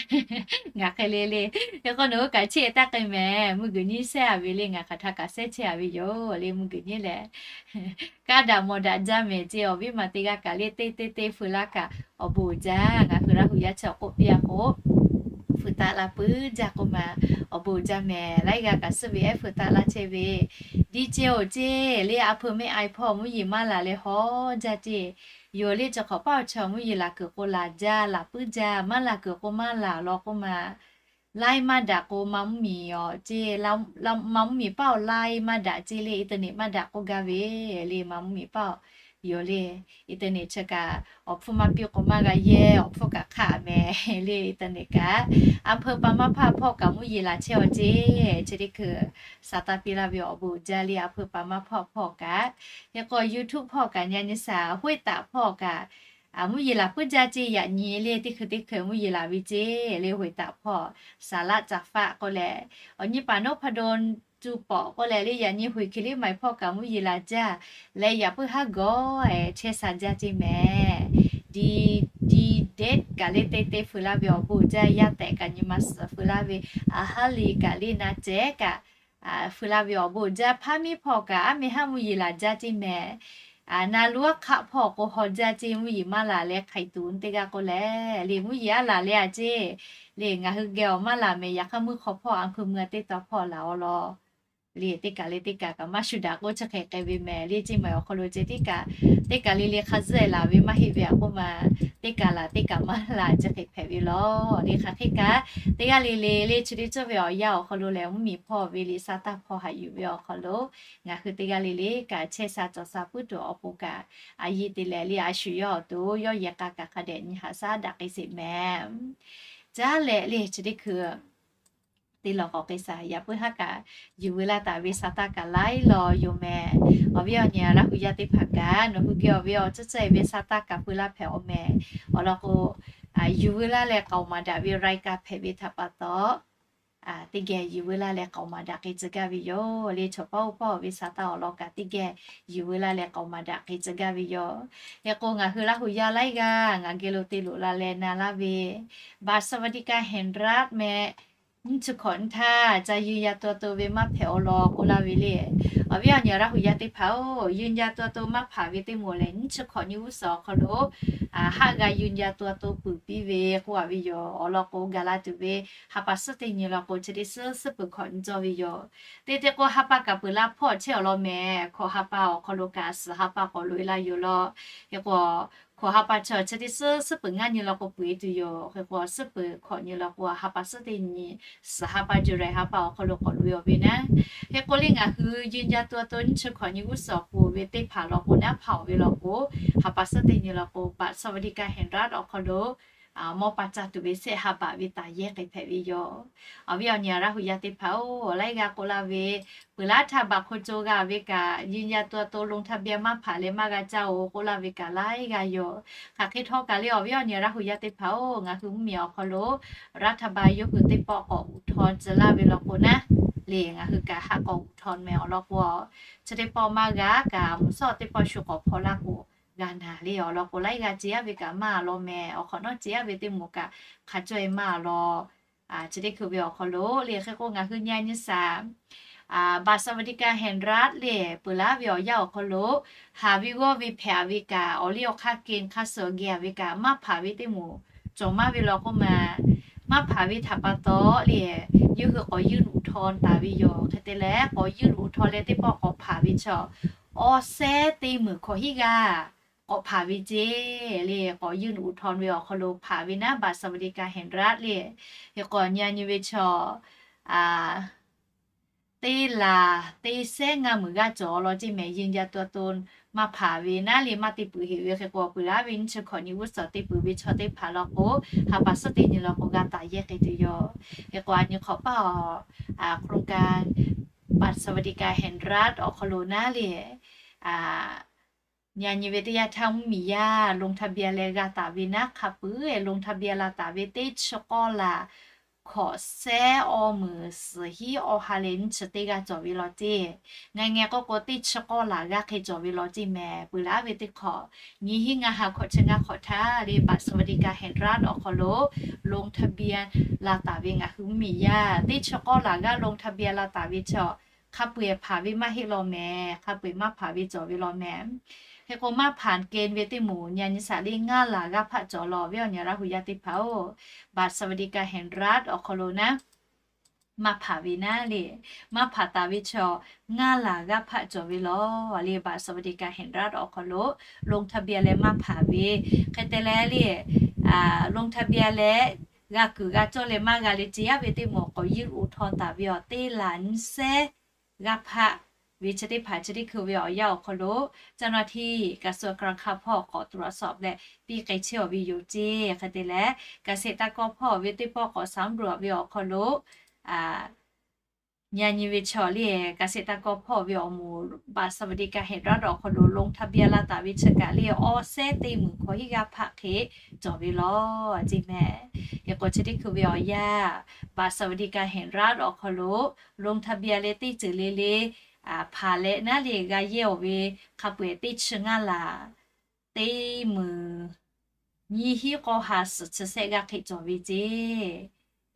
Ngaˬ hk'e le le. Hk'e k'o nawˬ hui kaꞈ cheˇ taˇ k'ai mehˍ. Mvuhˇ guiˬ nyiˉ sehˉ a ve le ngaˬ hk'aˬ htaˇ kaꞈ sehˉ chehˇ a ve yoˬ le. Mvuhˇ guiˬ nyiˉ lehˬ kaˇ daꞈ mawˬ daꞈ jaˇ mehˍ ceˇ. Awˬ viˉ ma teˇ g'aˇ kaꞈ le teˇ teˇ teˇ feu laˇ kaꞈ awˬ bon uiˍ jaˇ. Ngaˬ hui Laˇ hu yaˇ chi awˬ k'oˆ piˇ a k'o feu taˆ la puiˉ jaˇ k'oˆ ma. Awˬ bon uiˍ jaˇ mehˍ. Laiˉ g'aˇ kaꞈ suhˉ ve ehˉ feu taˆ laˇ chehˇ ve. Diˇ ceh oˬ ceˇ le, a hpeu mehˆ a hpawˇ mvuhˇ yeˬ maˇ laˬ leh haw jaˇ ceˇ. Yoˬ le, chi hk'awꞈ paˇ awˬ chaw mvuhˇ yeˬ laˬ kuiˬ k'o laˬ jaˇ, laˬ puiˉ jaˇ, maˇ laˬ kuiˬ k'o maˇ laˬ law k'oˆ ma. Laiˉ maˇ daꞈ k'o ma mvuhˇ miˬ awˬ ceˇ, ma mvuhˇ miˬ paˇ awˬ laiˉ maˇ daꞈ ceˇ le, internet maˇ daꞈ k'oˆ gaˇ ve le, ma mvuhˇ miˬ paˇ awˬ yoˬ le. Internet chi kaꞈ awˬ hpfuhˇ maˇ piˇ k'o maˇ g'a yehˇ, awˬ hpfuhˇ kaꞈ hk'aˆ mehˍ le. Internet kaꞈ a hpeu pa maˇ hpaˇ hpawˇ kaꞈ mvuhˇ yeˬ laˬ chehˇ awˬ ceˇ. Chi teˇ hkui saˍ taˇ piˇ laˇ ve awˬ bon uiˍ jaˇ le, a hpeu pa maˇ hpaˇ hpawˇ kaꞈ. Hk'e k'o YouTube hpawˇ kaꞈ nyi nyi saˍ hoˆ taˆ hpawˇ kaꞈ mvuhˇ yeˬ laˬ puiˉ jaˇ ceˇ. Yaꞈ nyi le teˇ hkui teˇ hkui mvuhˇ yeˬ laˬ ve ceˇ le, hoꞈ taˍ hpawˇ saˍ laˆ caˍ faˆ k'oˆ leh, awˬ nyi paˍ nawˉ hpaˇ daw tu pawꞈ k'oˆ leh le, yaꞈ nyi hoꞈ hk'e le ma hpawˇ kaꞈ mvuhˇ yeˬ laˬ jaˇ leh, yaꞈ puiˉ haˉ gawˬ chehˇ sha jaˇ ceˇ mehˍ. Di, di date kaꞈ le teˇ teˇ feu laˇ ve awˬ bon uiˍ jaˇ. Yaˇ tehꞈ kaꞈ nyi ma suhˍ feu laˇ ve, a haˉ le kaꞈ le na cehˉ kaꞈ feu laˇ ve awˬ bon uiˍ jaˇ. Hpaˇ miˇ hpawˇ kaꞈ aˉ meh haˉ mvuhˇ yeˬ laˬ jaˇ ceˇ mehˍ. Na luˉ aˉ hk'aˆ hpawˇ k'o haw jaˇ ceˇ, mvuhˇ yeˬ maˇ laˬ leh hk'aiˍ tuˬ teˇ g'aˇ k'oˆ leh le, mvuhˇ yeˬ aˉ laˬ leh a ceˇ le, ngaˬ hui geh awˬ maˇ laˬ mehˍ. Yaꞈ hk'aˇ mvuhˇ hk'aw hpawˇ a hpeu mvuhˇ teˇ taw hpawˇ laˬ awˬ lawn le, teˇ kaˬ le teˇ kaˬ kaꞈ maˇ shuˍ daꞈ k'oˆ chi hk'e k'ai ve mehˍ le. Ceˇ ma awˬ hk'aw lo ceh teˇ kaˬ, teˇ kaˬ le le hk'a zuhˆ e laˬ ve maˇ heˆ ve a k'oˆ ma, teˇ kaˬ laˬ teˇ kaˬ maˇ laˬ chi hk'e hpehꞈ ve law le. Hk'aˬ hk'e kaꞈ teˇ g'aˇ le le le chi teˇ cawˇ ve awˬ yanˇ awˬ hk'aw lo lehˬ, mvuhˇ miˬ hpawˇ ve le sa taˇ hpawˇ haꞈ yuˬ ve awˬ hk'aw lo ngaˬ hui teˇ g'aˇ le le kaꞈ chehˇ sha cawˬ sha puiˉ tuˬ awˬ pon kaꞈ, a yiˇ te leh le a shu yawˇ awˬ to yawˇ yehˬ k'a kaꞈ hk'a dehꞈ nyi haꞈ shaˉ daꞈ k'ai sheˍ mehˍ. Caˉ leh le chi teˇ hkui teˇ lawˬ k'awꞈ k'ai sha, yaꞈ puiˉ haˉ kaꞈ yuˬ veu laˇ taˍ ve sa taˇ kaꞈ laiˉ law yoˬ mehˍ. Awˬ viˉ awˬ nyi Laˇ hu yaˇ teˇ hpaˍ kaꞈ nawˬ hui geh awˬ ve awˬ ceuˬ ceuˬ e ve sa taˇ kaꞈ feu laˇ hpehꞈ awˬ mehˍ. Awˬ lawn k'o, yuˬ veu laˇ leh k'aoˍ maˍ daꞈ ve รายการ hpehꞈ ve htaꞈ pa taw, teˇ geh yuˬ veu laˇ leh k'aoˍ maˍ daꞈ k'ai tcuh gaˇ ve yoˬ le. Chaw paˇ oˇ paˇ oˬ ve sa taˇ awˬ lawn kaꞈ teˇ geh yuˬ veu laˇ leh k'aoˍ maˍ daꞈ k'ai tcuh gaˇ ve yoˬ. Hk'e k'o ngaˬ hui Laˇ hu yaˇ laiˉ g'aˇ ngaˬ geh lo te loꞈ la leh na laˇ ve บัตรสวัสดิการแห่งรัฐ meh nyiˇ chi hkawꞈ nyi htaˇ ca ยืนยันตัวตน ve maˇ hpehꞈ awˬ lawn k'oˆ laˇ ve le. Awˬ viˉ awˬ nyi Laˇ hu yaˇ teˇ hpaˍ oˬ, ยืนยันตัวตน maˇ hpaˍ ve teˇ moˍ lehˬ, nyiˇ chi hkawꞈ nyi g'uˇ suhˍ awˬ hk'aw lo haˆ g'a ยืนยันตัวตน peuˬ piˇ ve k'oˆ a ve yoˬ. Awˬ lawn k'o, gaˬ la tuˬ ve ha pa suhˉ teˇ nyi law k'o, chi teˇ suhˉ suhˉ peuˬ hkawꞈ nyi cawˇ ve yoˬ. Te te k'o, ha pa kaꞈ peuˬ la hpawˇ chehˇ awˬ lawn mehˍ. Hkawꞈ ha pa awˬ hk'aw lo kaꞈ suhˍ ha pa k'awꞈ loꞈ e laˇ yoˬ law. Hk'e k'o, hkawꞈ ha pa chi chi teˇ suhˉ suhˉ peuˬ ngaˇ nyi law k'o peuˬ e tuˬ yoˬ. Hk'e k'o, suhˉ peuˬ hkawꞈ nyi law k'o, ha pa suhˉ teˇ nyi suhˍ ha pa July ha pa awˬ hk'aw lo k'awꞈ loꞈ e awˬ ve naˉ. Hk'e k'o le, ngaˬ hui ยืนยันตัวตน nyiˇ chi hkawꞈ nyi g'uˇ suhˍ awˬ pon ve teˇ hpaˍ law k'o, naˉ hpaˍ awˬ ve law k'o, ha pa suhˉ teˇ nyi law k'o, บัตรสวัสดิการแห่งรัฐ awˬ hk'aw lo mawˇ pa ca tuˬ ve sehˆ ha baꞈ ve taˍ yehˇ k'ai hpehꞈ ve yoˬ. Awˬ viˉ awˬ nyi Laˇ hu yaˇ teˇ hpaˍ oˬ, laiˉ g'aˇ k'oˆ laˇ ve, peuˬ laˇ htaˇ บัตรคนจน g'a ve kaꞈ ยืนยันตัวตน ลงทะเบียน maˇ hpaˍ leh maˇ g'a caˇ oˬ k'oˆ laˇ ve kaꞈ laiˉ g'aˇ yoˬ. Hk'aˬ hk'e htawˇ kaꞈ le, awˬ viˉ awˬ nyi Laˇ hu yaˇ teˇ hpaˍ oˬ, ngaˬ hui mvuhˇ miˬ awˬ hk'aw lo รัฐบาล yawˇ hui teˇ pawˆ k'awꞈ อุทธรณ์ tcuh laˇ ve law k'o naˉ le, ngaˬ hui kaꞈ haˆ k'awꞈ อุทธรณ์ meh. Awˬ lawn k'o, chi teˇ pawˆ maˇ g'a kaꞈ, mvuhˇ shawˉ teˇ pawˆ shu k'awꞈ hpaw laˇ k'o g'a naˍ le. Awˬ lawn k'o, laiˉ g'aˇ ce yaˇ ve kaꞈ maˇ a law meh. Awˬ hk'awꞈ nawˉ ce yaˇ ve teˇ moˍ kaꞈ hk'a cawˇ e maˇ a law. Chi teˇ hkui ve awˬ hk'aw lo le hk'e k'o ngaˬ hui nyi nyi shaˍ, บัตรสวัสดิการแห่งรัฐ le peuˬ laˉ ve awˬ yanˇ awˬ hk'aw lo, haˍ ve g'awˇ ve hpehꞈ ve kaꞈ, awˬ liˇ awˬ hk'aˇ keh hk'aˇ suh geh ve kaꞈ maˇ hpanˍ ve teˇ moˍ cawˬ maˇ ve law k'oˆ ma. Maˇ hpanˍ ve htaꞈ pa taw le, yawˇ hui k'awꞈ ยื่นอุทธรณ์ taˍ ve yoˬ. Hk'e te leh k'awꞈ ยื่นอุทธรณ์ leh teˇ pawˆ k'awꞈ hpanˍ ve chaw, awˇ sehˉ teˇ meunˍ hkawꞈ hiˉ g'aˇ k'awꞈ hpanˍ ve ceˇ le. K'awꞈ ยื่นอุทธรณ์ ve awˬ hk'aw lo hpanˍ ve naˉ บัตรสวัสดิการแห่งรัฐ le, hk'e k'awꞈ nyi nyi ve chaw teˇ laˬ teˇ sehˉ ngaˇ meunˍ g'aˇ cawˬ law ceˇ mehˍ. ยืนยันตัวตน maˇ hpanˍ ve naˉ le maˇ te peuˬ heꞈ ve hk'e k'o, peuˬ laˉ ve nyiˇ chi hkawꞈ nyi g'uˇ suhˍ te peuˬ ve chaw teˇ hpaˍ law k'o, ha pa suhˉ teˇ nyi law k'o g'a taˍ yehˇ k'ai tuˬ yoˬ. Hk'e k'o a nyi hk'awꞈ paˇ โครงการบัตรสวัสดิการแห่งรัฐ awˬ hk'aw lo naˉ le, nyi nyi ve teˇ yanˇ htaˇ mvuhˇmiˬ yaˇ ลงทะเบียน leh g'a taˍ ve naˉ hk'a peuˬ ลงทะเบียน la taˍ ve teˇ chi k'awˇ laˬ hkawꞈ sehˉ awˇ meunˍ suhˍ hiˉ awˇ ha leh nyiˇ chi teˇ g'aˇ cawˬ ve law ceˇ. Ngaˬ ngeh k'oˆ k'o teˇ chi k'awˇ laˬ g'aˇ hk'e cawˬ ve law ceˇ mehˍ. Peuˬ laˉ ve teˇ hk'awꞈ nyi hiˉ ngaˇ ha hkawꞈ chi ngaˇ hk'awꞈ htaˇ le บัตรสวัสดิการแห่งรัฐ awˬ hk'aw lo ลงทะเบียน la taˍ ve ngaˬ hui mvuhˇmiˬ yaˇ teˇ chi k'awˇ laˬ g'aˇ ลงทะเบียน la taˍ ve chaw, hk'a peu-eˬ hpanˍ ve maˇ heˆ law mehˍ. Hk'a peu-eˬ maˇ hpanˍ ve cawˬ ve law mehˍ. Hk'e k'o maˇ hpanˍ keh ve teˇ moˍ nyi nyi shaˍ le ngaˇ laˬ g'aˇ hpaˆ cawˬ law ve awˬ nyi Laˇ huˍ yaˇ teˇ hpaˍ-oˬ, บัตรสวัสดิการแห่งรัฐ awˬ hk'aw lo naˉ maˇ hpanˍ ve naˉ le, maˇ hpanˍ taˍ ve chaw ngaˇ laˬ g'aˇ hpaˆ cawˬ ve law le. บัตรสวัสดิการแห่งรัฐ awˬ hk'aw lo ลงทะเบียน leh maˇ hpanˍ ve, hk'e te leh le, ลงทะเบียน leh g'a kuiˬ g'a cawˇ leh maˇ g'a le ce yaˇ ve teˇ moˍ k'awꞈ ยื่นอุทธรณ์ taˍ ve awˬ teˇ laˬ nyiˇ sehˉ g'aˇ hpaˆ ve chi teˇ hpaˍ chi teˇ hkui ve awˬ yanˇ awˬ hk'aw lo, เจ้าหน้าที่กระทรวงการคลัง hpawˇ k'awꞈ ตรวจสอบ leh piˇ k'ai chehˇ-oˬ ve yoˬ ceˇ. Hk'e te leh เกษตรกร hpawˇ ve teˇ pawˆ k'awꞈ สำรวจ ve awˬ hk'aw lo, nyi nyi ve chaw le เกษตรกร hpawˇ ve awˬ moˍ บัตรสวัสดิการแห่งรัฐ awˬ hk'aw lo ลงทะเบียน la taˍ ve chi kaꞈ le awˇ sehˉ teˇ meunˍ hkawꞈ hiˉ g'aˇ hpaˆ hk'e cawˬ ve law ceˇ mehˍ. Hk'e k'o chi teˇ hkui ve awˬ yanˇ บัตรสวัสดิการแห่งรัฐ awˬ hk'aw lo ลงทะเบียน leh teˇ ceuˬ le le hpanˍ leh naˉ le g'a yehˇ-oˬ ve hk'a peu-eˬ teˇ chi ngaˇ laˬ teˇ meunˍ nyiˇ hiˉ k'awˇ ha suhˍ chi sehˆ g'aˇ hk'e cawˬ ve ceˇ.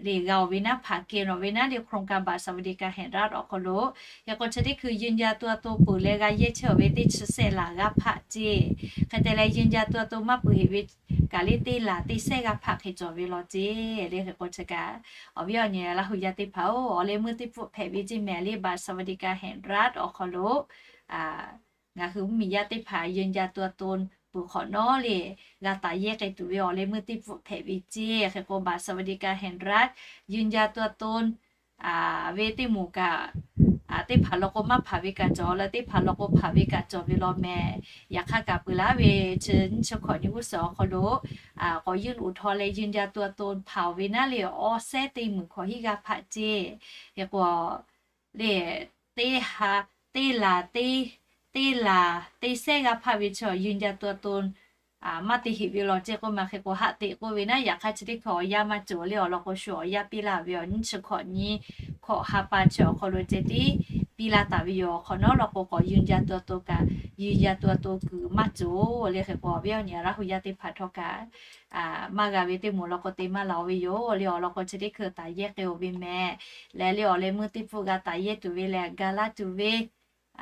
Le g'a-oˬ ve naˉ hpanˍ keh nawˬ ve naˉ le โครงการบัตรสวัสดิการแห่งรัฐ awˬ hk'aw lo, hk'e k'o chi teˇ hkui ยืนยันตัวตน peuˬ leh g'a yehˇ chehˇ-oˬ ve teˇ chi sehˆ laˬ g'aˇ hpaˆ ceˇ. Hk'e te leh ยืนยันตัวตน maˇ peuˬ heꞈ ve kaꞈ le teˇ laˬ teˇ sehˉ g'aˇ hpaˆ hk'e cawˬ ve law ceˇ. Le hk'e k'o chi kaꞈ awˬ viˉ awˬ nyi Laˇ huˍ yaˇ teʻ hpaˍ-oˬ, awˬ leh meuˇ teˇ pfuhˆ hpehꞈ ve ceˇ mehˍ le บัตรสวัสดิการแห่งรัฐ awˬ hk'aw lo ngaˬ hui mvuhˇmiˬ yaˇ teˇ hpaˍ ยืนยันตัวตน peuˬ hk'awꞈ nawˉ le g'a taˍ yehˇ k'ai tuˬ ve awˬ leh meuˇ teˇ pfuhˆ hpehꞈ ve ceˇ. Hk'e k'o บัตรสวัสดิการแห่งรัฐ ยืนยันตัวตน ve teˇ moˍ kaꞈ, teˇ hpaˍ law k'o maˇ hpanˍ ve kaꞈ cawˬ leh teˇ hpaˍ law k'o hpanˍ ve kaꞈ cawˬ ve law mehˍ. Yaꞈ hk'aˇ kaꞈ peuˬ laˉ ve chi nyiˇ chi hkawꞈ nyi g'uˇ suhˍ awˬ hk'aw lo k'awꞈ ยื่นอุทธรณ์ leh ยืนยันตัวตน hpanˍ-oˬ ve naˉ le awˇ sehˉ teˇ meunˍ hkawꞈ hiˉ g'aˇ hpaˆ ceˇ. Hk'e k'o le teˇ ha, teˇ laˬ teˇ, teˇ laˬ teˇ sehˉ g'aˇ hpaˆ ve chaw ยืนยันตัวตน maˇ te heꞈ ve law ceˇ k'oˆ ma. Hk'e k'o haˆ teꞈ k'oˆ ve naˉ, yaꞈ hk'aˇ chi teˇ hkui awˬ yanˇ maˇ cawˬ le awˬ lawn k'o shu awˬ yanˇ piˇ laˇ ve awˬ nyiˇ chi hkawꞈ nyi hkawꞈ ha pa chi awˬ hk'aw lo ceh tiˉ piˇ laˇ taˍ ve yoˬ. Awˬ hk'awꞈ nawˉ law k'o k'awꞈ ยืนยันตัวตน kaꞈ ยืนยันตัวตน kuiˬ maˇ cawˬ le. Hk'e k'o awˬ viˉ awˬ nyi Laˇ huˍ yaˇ teˇ hpaˍ htawˇ kaꞈ maˇ g'a ve teˇ moˍ law k'o te maˇ laˬ-oˬ ve yoˬ. Le awˬ lawn k'o chi teˇ hkui taˍ yehˇ k'ai-oˬ ve mehˍ. Leh le awˬ leh meuˇ teˇ pfuhˆ g'a taˍ yehˇ tuˬ ve leh ga laˇ tuˬ ve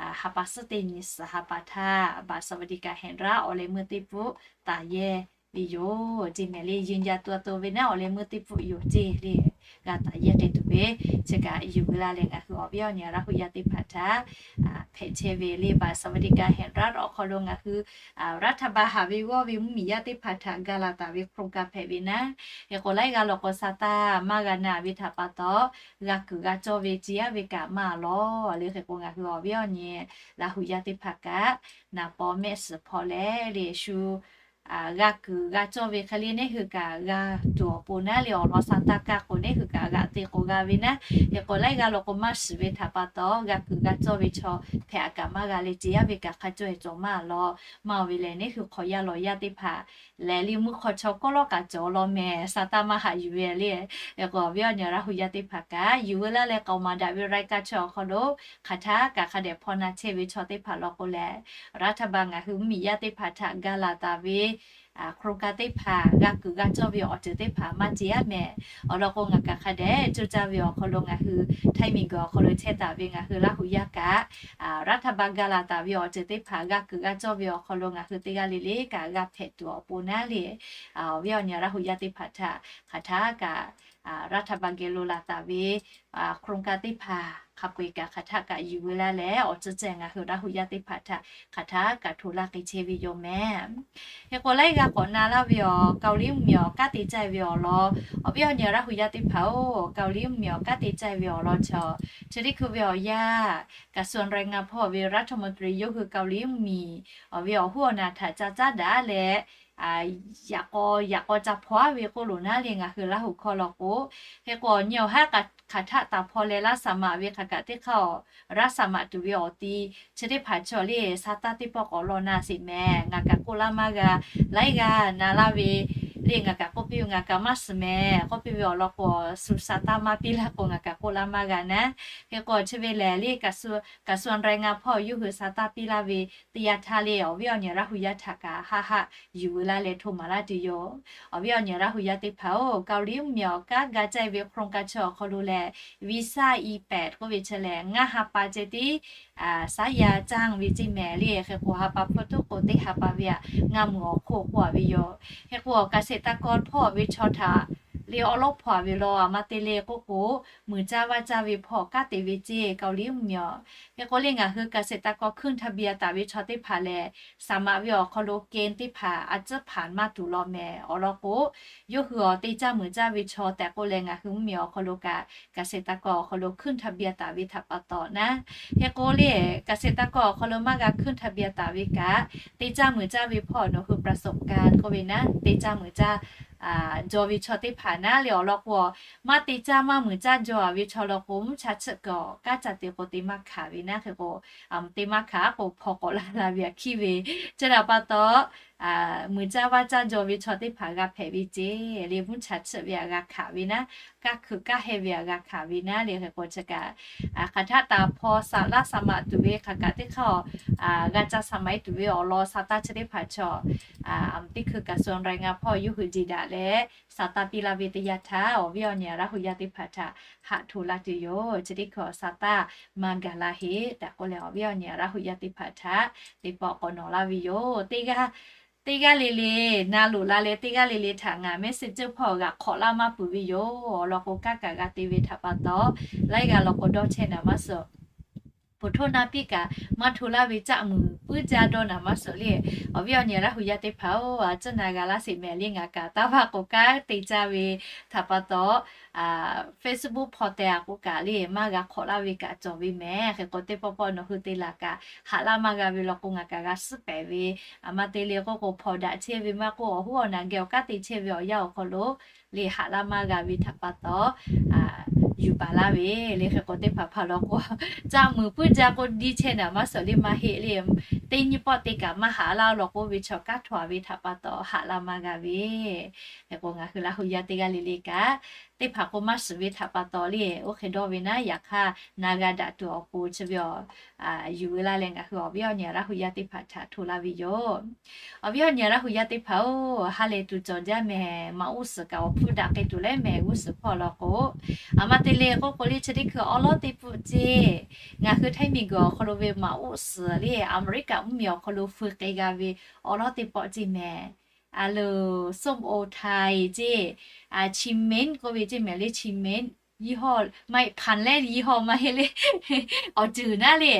ha pa suhˉ teˇ nyi suhˍ ha pa htaˇ บัตรสวัสดิการแห่งรัฐ awˬ leh meuˇ teˇ pfuhˆ taˍ yehˇ ve yoˬ ceˇ mehˍ. Le ยืนยันตัวตน ve naˉ awˬ leh meuˇ teˇ pfuhˆ yoˬ ceˇ le g'a taˍ yehˇ k'ai tuˬ ve chi kaꞈ yuˬ ve laˇ leh ngaˬ hui awˬ viˉ awˬ nyi Laˇ huˍ yaˇ teˇ hpaˍ htaꞈ hpehꞈ chehˇ ve le บัตรสวัสดิการแห่งรัฐ awˬ hk'aw lo ngaˬ hui รัฐบาล haˍ ve g'awˇ ve mvuhˇmiˬ yaˇ teˇ hpaˍ htaꞈ ga laˬ taˍ ve โครงการ hpehꞈ ve naˉ. Hk'e k'o laiˉ g'aˇ law k'o sa taˇ maˇ g'a na ve htaꞈ pa taw g'a kuiˬ g'a cawˇ ve ce yaˇ ve kaꞈ maˇ lawˬ le. Hk'e k'o ngaˬ hui awˬ viˉ awˬ nyi Laˇ huˍ yaˇ teˇ hpaˍ kaꞈ naˍ paw mehˆ suhˍ hpaw leh le shu g'a kuiˬ g'a cawˇ ve hk'e le neˇ hui kaꞈ g'a tuˬ awˬ pon naˉ le awˬ lawn sa taˇ kaˇ k'o neˇ hui kaꞈ g'aꞈ te k'o g'a ve naˉ. Hk'e k'o laiˉ g'aˇ law k'o maˇ shiˍ ve htaꞈ pa taw g'a kuiˬ g'a cawˇ ve chaw hpehꞈ aꞈ kaꞈ maˇ g'a le ce yaˇ ve kaꞈ hk'a cawˇ heh cawˬ maˇ lawˬ. Maˇ oˬ ve lehˬ neˇ hui hk'awꞈ yaˇ lawˬ yaˇ teˇ hpaˍ lehˬ le mvuhˇ hk'aw chaw kawˆ lawˉ kaꞈ cawˬ law mehˍ. Sa taˇ maˇ haꞈ yuˬ ve le. Hk'e k'o awˬ viˉ awˬ nyi Laˇ huˍ yaˇ teˇ hpaˍ kaꞈ yuˬ ve laˇ leh k'aoˍ maˍ daꞈ ve รายการ chi awˬ hk'aw lo hk'aˬ htaˇ kaꞈ hk'a dehꞈ hpaw na chehˇ ve chaw teˇ hpaˍ law k'o lehˬ รัฐบาล ngaˬ hui mvuhˇmiˬ yaˇ teˇ hpaˍ htaꞈ ga laˬ taˍ ve โครงการ teˇ hpaˍ g'a kuiˬ g'a cawˇ ve awˬ ceuˬ teˇ hpaˍ maˇ ce aˉ mehˍ. Awˬ lawn k'o, ngaˬ kaꞈ hk'a dehꞈ coˇ caˇ ve awˬ hk'aw lo ngaˬ hui Htaiˇ miˬguiˬ awˬ hk'aw lo chehˇ taˍ ve ngaˬ hui Laˇ huˍ yaˇ kaꞈ, รัฐบาล g'a laˬ taˍ ve awˬ ceuˬ teˇ hpaˍ g'a kuiˬ g'a cawˇ ve awˬ hk'aw lo ngaˬ hui teˇ g'aˇ le le kaꞈ g'a hpehꞈ tuˬ awˬ pon naˉ le, awˬ viˉ awˬ nyi Laˇ huˍ yaˇ teˇ hpaˍ htaꞈ hk'aˬ htaˇ kaꞈ รัฐบาล geh lo laˬ taˍ ve โครงการ teˇ hpaˍ hk'a peu-eˬ kaꞈ hk'aˬ htaˇ kaꞈ yuˬ ve laˇ leh, awˬ ceuˬ ceh ngaˬ hui Laˇ huˍ yaˇ teˇ hpaˍ htaꞈ hk'aˬ htaˇ kaꞈ hto laˇ k'ai chehˇ ve yoˬ mehˍ. Hk'e k'o, laiˉ g'aˇ k'awꞈ na laˇ ve awˬ Kaoˍliˇ mvuhˇmiˬ awˬ kanˉ te caˇ ve awˬ lawn, awˬ viˉ awˬ nyi Laˇ huˍ yaˇ teˇ hpaˍ-oˬ, Kaoˍliˇ mvuhˇmiˬ awˬ kanˉ te caˇ ve awˬ lawn chaw, chi teˇ hkui ve awˬ yanˇ, kaꞈ suh raiˇ ngaˇ hpawˇ ve รัฐมนตรี yawˇ hui Kaoˍliˇ mvuhˇmiˬ awˬ ve awˬ huˉ awˬ naˬ htaꞈ ca caˉ daꞈ leh, yaꞈ k'aw yaꞈ k'aw ca hpaw aˉ ve k'oˆ loˬ naˉ le ngaˬ hui Laˇ huˍ hkawˇ law k'o, hk'e k'o awˬ nyi awˬ haˉ hk'aˬ htaˆ taˍ hpaw leh laˇ saˍ maꞈ ve hk'aˬ kaꞈ teˇ hk'aˇ awˬ, laˇ saˍ maꞈ tuˬ ve awˬ ti chi teˇ hpaˍ chaw le sa taˇ teˇ pawˆ k'awꞈ law na sheˍ mehˍ. Ngaˬ kaꞈ k'oˆ laˇ maˇ g'a, laiˉ g'aˇ na laˇ ve le ngaˬ kaꞈ k'oˆ piˇ ve ngaˬ kaꞈ maˇ shiˍ mehˍ k'oˆ piˇ ve awˬ lawn k'o, shu sa taˇ maˇ piˇ laˇ k'o ngaˬ kaꞈ k'oˆ laˇ maˇ g'a naˉ. Hk'e k'o chi ve lehˬ le, kaꞈ suh raiˇ ngaˇ hpawˇ yawˇ hui sa taˇ piˇ laˇ ve teˇ yanˇ htaˇ le, awˬ viˉ awˬ nyi Laˇ huˍ yaˇ htaꞈ kaꞈ haˆ haˆ yuˬ ve laˇ leh hto maˍ laˇ tuˬ yoˬ. Awˬ viˉ awˬ nyi Laˇ huˍ yaˇ teˇ hpaˍ-oˬ, Kaoˍliˇ mvuhˇmiˬ awˬ kanˉ g'a caˇ ve โครงการ chi awˬ hk'aw lo lehˬ, visa E pass k'oˆ ve chi lehˬ, ngaˇ ha pa ceh tiˉ saˉ yaˇ caˇ ve ceˇ mehˍ le. Hk'e k'o ha pa hpfuhˇ tuˉ k'o teˇ ha pa ve aꞈ ngaˇ mui awˬ hk'oˆ k'oˆ a ve yoˬ. Hk'e k'o awˬ เกษตรกร hpawˇ ve chaw htaꞈ le awˉ lawˉ hpaw a ve law a ma te le k'oˆ k'o, muiˬ caˇ vaˇ caˇ ve hpawˇ kanˉ te ve ceˇ Kaoˍliˇ mvuhˇmiˬ. Hk'e k'o le ngaˬ hui เกษตรกร ขึ้นทะเบียน taˍ ve chaw teˇ hpaˍ lehˬ, saˍ maꞈ ve awˬ hk'aw lo เกณฑ์ teˇ hpaˍ a ciˉ hpanˍ maˇ tuˬ law mehˍ. Awˬ lawn k'o, yawˇ hui awˬ te caˇ muiˬ caˇ ve chaw tehꞈ k'oˆ leh ngaˬ hui mvuhˇmiˬ awˬ hk'aw lo kaꞈ เกษตรกร awˬ hk'aw lo ขึ้นทะเบียน taˍ ve htaꞈ pa taw naˉ. Hk'e k'o le, เกษตรกร awˬ hk'aw lo maˇ g'a ขึ้นทะเบียน taˍ ve kaꞈ, te caˇ muiˬ caˇ ve hpawˇ nawˬ hui ประสบการณ์ k'oˆ ve naˉ, te caˇ muiˬ caˇ jaw ve chaw teˇ hpaˍ naˉ le awˬ lawn k'o, maˇ te caˇ maˇ muiˬ caˇ jaw a ve chaw law k'o, mvuhˇ cha chiˆ kaꞈ awˬ kanˉ ca te k'o te maˇ hkanˍ ve naˉ. Hk'e k'o, te maˇ hkanˍ k'o hpaw k'awꞈ la la ve aꞈ hkiˉ ve, chi htaꞈ pa taw, muiˬ caˇ vaˇ caˇ jaw ve chaw teˇ hpaˍ g'a hpehꞈ ve ceˇ le, mvuhˇ cha chiˆ ve aꞈ g'a hkanˍ ve naˉ, kaˇ hkuiꞈ kaˇ heh ve aꞈ g'a hkanˍ ve naˉ le. Hk'e k'o chi kaꞈ, hk'aˬ htaˆ taˍ hpaw saˍ laˇ saˍ maꞈ tuˬ ve hk'aˬ kaꞈ teˇ hk'aˇ, g'a caˇ saˍ maꞈ e tuˬ ve awˬ lawn sa taˇ chi teˇ hpaˍ chaw, teˇ hkui kaꞈ suh raiˇ ngaˇ hpawˇ yawˇ hui jeˬ daꞈ leh sa taˇ piˇ laˇ ve teˇ yanˇ htaˇ, awˬ viˉ awˬ nyi Laˇ huˍ yaˇ teˇ hpaˍ htaꞈ haꞈ hto laˇ tuˬ yoˬ. Chi teˇ hkui awˬ sa taˇ maˇ gaˬ la heˆ tehꞈ k'oˆ leh, awˬ viˉ awˬ nyi Laˇ huˍ yaˇ teˇ hpaˍ htaꞈ teˇ pawˆ k'awꞈ nawˬ laˇ ve yoˬ. Teˇ g'aˇ le le, na loꞈ la leh teˇ g'aˇ le le htaꞈ ngaˬ message ceuˬ hpawˇ g'aꞈ hk'awꞈ laˇ maˇ peuˬ ve yoˬ. Awˬ lawn k'o, kanˉ kaꞈ g'a te ve htaꞈ pa taw, laiˉ g'aˇ law k'o dawˇ chehˇ naˍ maˇ suhˍ. Pfuhˍ htoˇ na piˇ kaꞈ maˇ hto laˇ ve caˆ muiˬ puiˉ jaˇ dawˇ naˍ maˇ suhˍ le. Awˬ viˉ awˬ nyi Laˇ huˍ yaˇ teˇ hpaˍ-oˬ, a ciˉ na g'a laˇ sheˍ mehˍ le. Ngaˬ kaꞈ taˇ vaˇ k'o kanˉ te caˇ ve htaꞈ pa taw, Facebook hpaw teh a k'o kaꞈ le maˇ g'a hk'awꞈ laˇ ve kaꞈ cawˬ ve mehˍ. Hk'e k'o teˇ pawˆ pawˆ nawˬ hui te laˬ kaꞈ haꞈ laˇ maˇ g'a ve law k'o, ngaˬ kaꞈ g'a suhˉ pehˍ ve, a ma te le k'oˆ k'o hpaw daꞈ chehˇ ve maˇ k'oˆ, awˬ hoˉ awˬ naˬ geh awˬ kanˉ te chehˇ ve awˬ yanˇ awˬ hk'aw lo le haꞈ laˇ maˇ g'a ve htaꞈ pa taw, yuˬ baˬ laˇ ve le. Hk'e k'o teˇ hpaˍ hpaˍ law k'o, caˆ muiˬ puiˉ jaˇ k'o diˇ chehˇ naˍ maˇ suhˍ le maˇ heˆ le. Teˇ nyi pawˆ te kaꞈ maˇ haꞈ laˇ law k'o ve chaw kanˉ htaꞈ ve htaꞈ pa taw haꞈ laˇ maˇ g'a ve. Hk'e k'o ngaˬ hui Laˇ huˍ yaˇ teˇ g'aˇ le le kaꞈ, teˇ hpaˍ k'o maˇ shiˍ ve htaꞈ pa taw le, oˇ hk'e dawˇ ve naˉ, yaꞈ hk'aˇ na g'a daꞈ tuˬ awˬ pon chi ve awˬ yuˬ ve laˇ leh ngaˬ hui awˬ viˉ awˬ nyi Laˇ huˍ yaˇ teˇ hpaˍ htaꞈ hto laˇ ve yoˬ. Awˬ viˉ awˬ nyi Laˇ huˍ yaˇ teˇ hpaˍ-oˬ, ha lehˬ tuˬ cawˬ jaˇ mehˍ. Maꞈ uˉ suhˍ kaꞈ awˬ hpfuhˇ daꞈ k'ai tuˬ leh mehˍ g'uˇ suhˍ hpawˇ law k'o, a ma te le k'oˆ k'o le chi teˇ hkui awˉ lawˉ teˇ pawˆ ceˇ, ngaˬ hui Htaiˇ miˬguiˬ awˬ hk'aw lo ve maꞈ uˉ suhˍ le Aˍmeˍriˆkaꞈ mvuhˇmiˬ awˬ hk'aw lo feu k'ai g'a ve awˉ lawˉ teˇ pawˆ ceˇ mehˍ. A le, ส้มโอไทย ceˇ, ชิมเมนต์ k'oˆ ve ceˇ mehˍ le, ชิมเมนต์ ยี่ห้อ maˇ heˆ, พันธุ์ leh ยี่ห้อ maˇ heˆ le, awˬ ceuˬ naˉ le,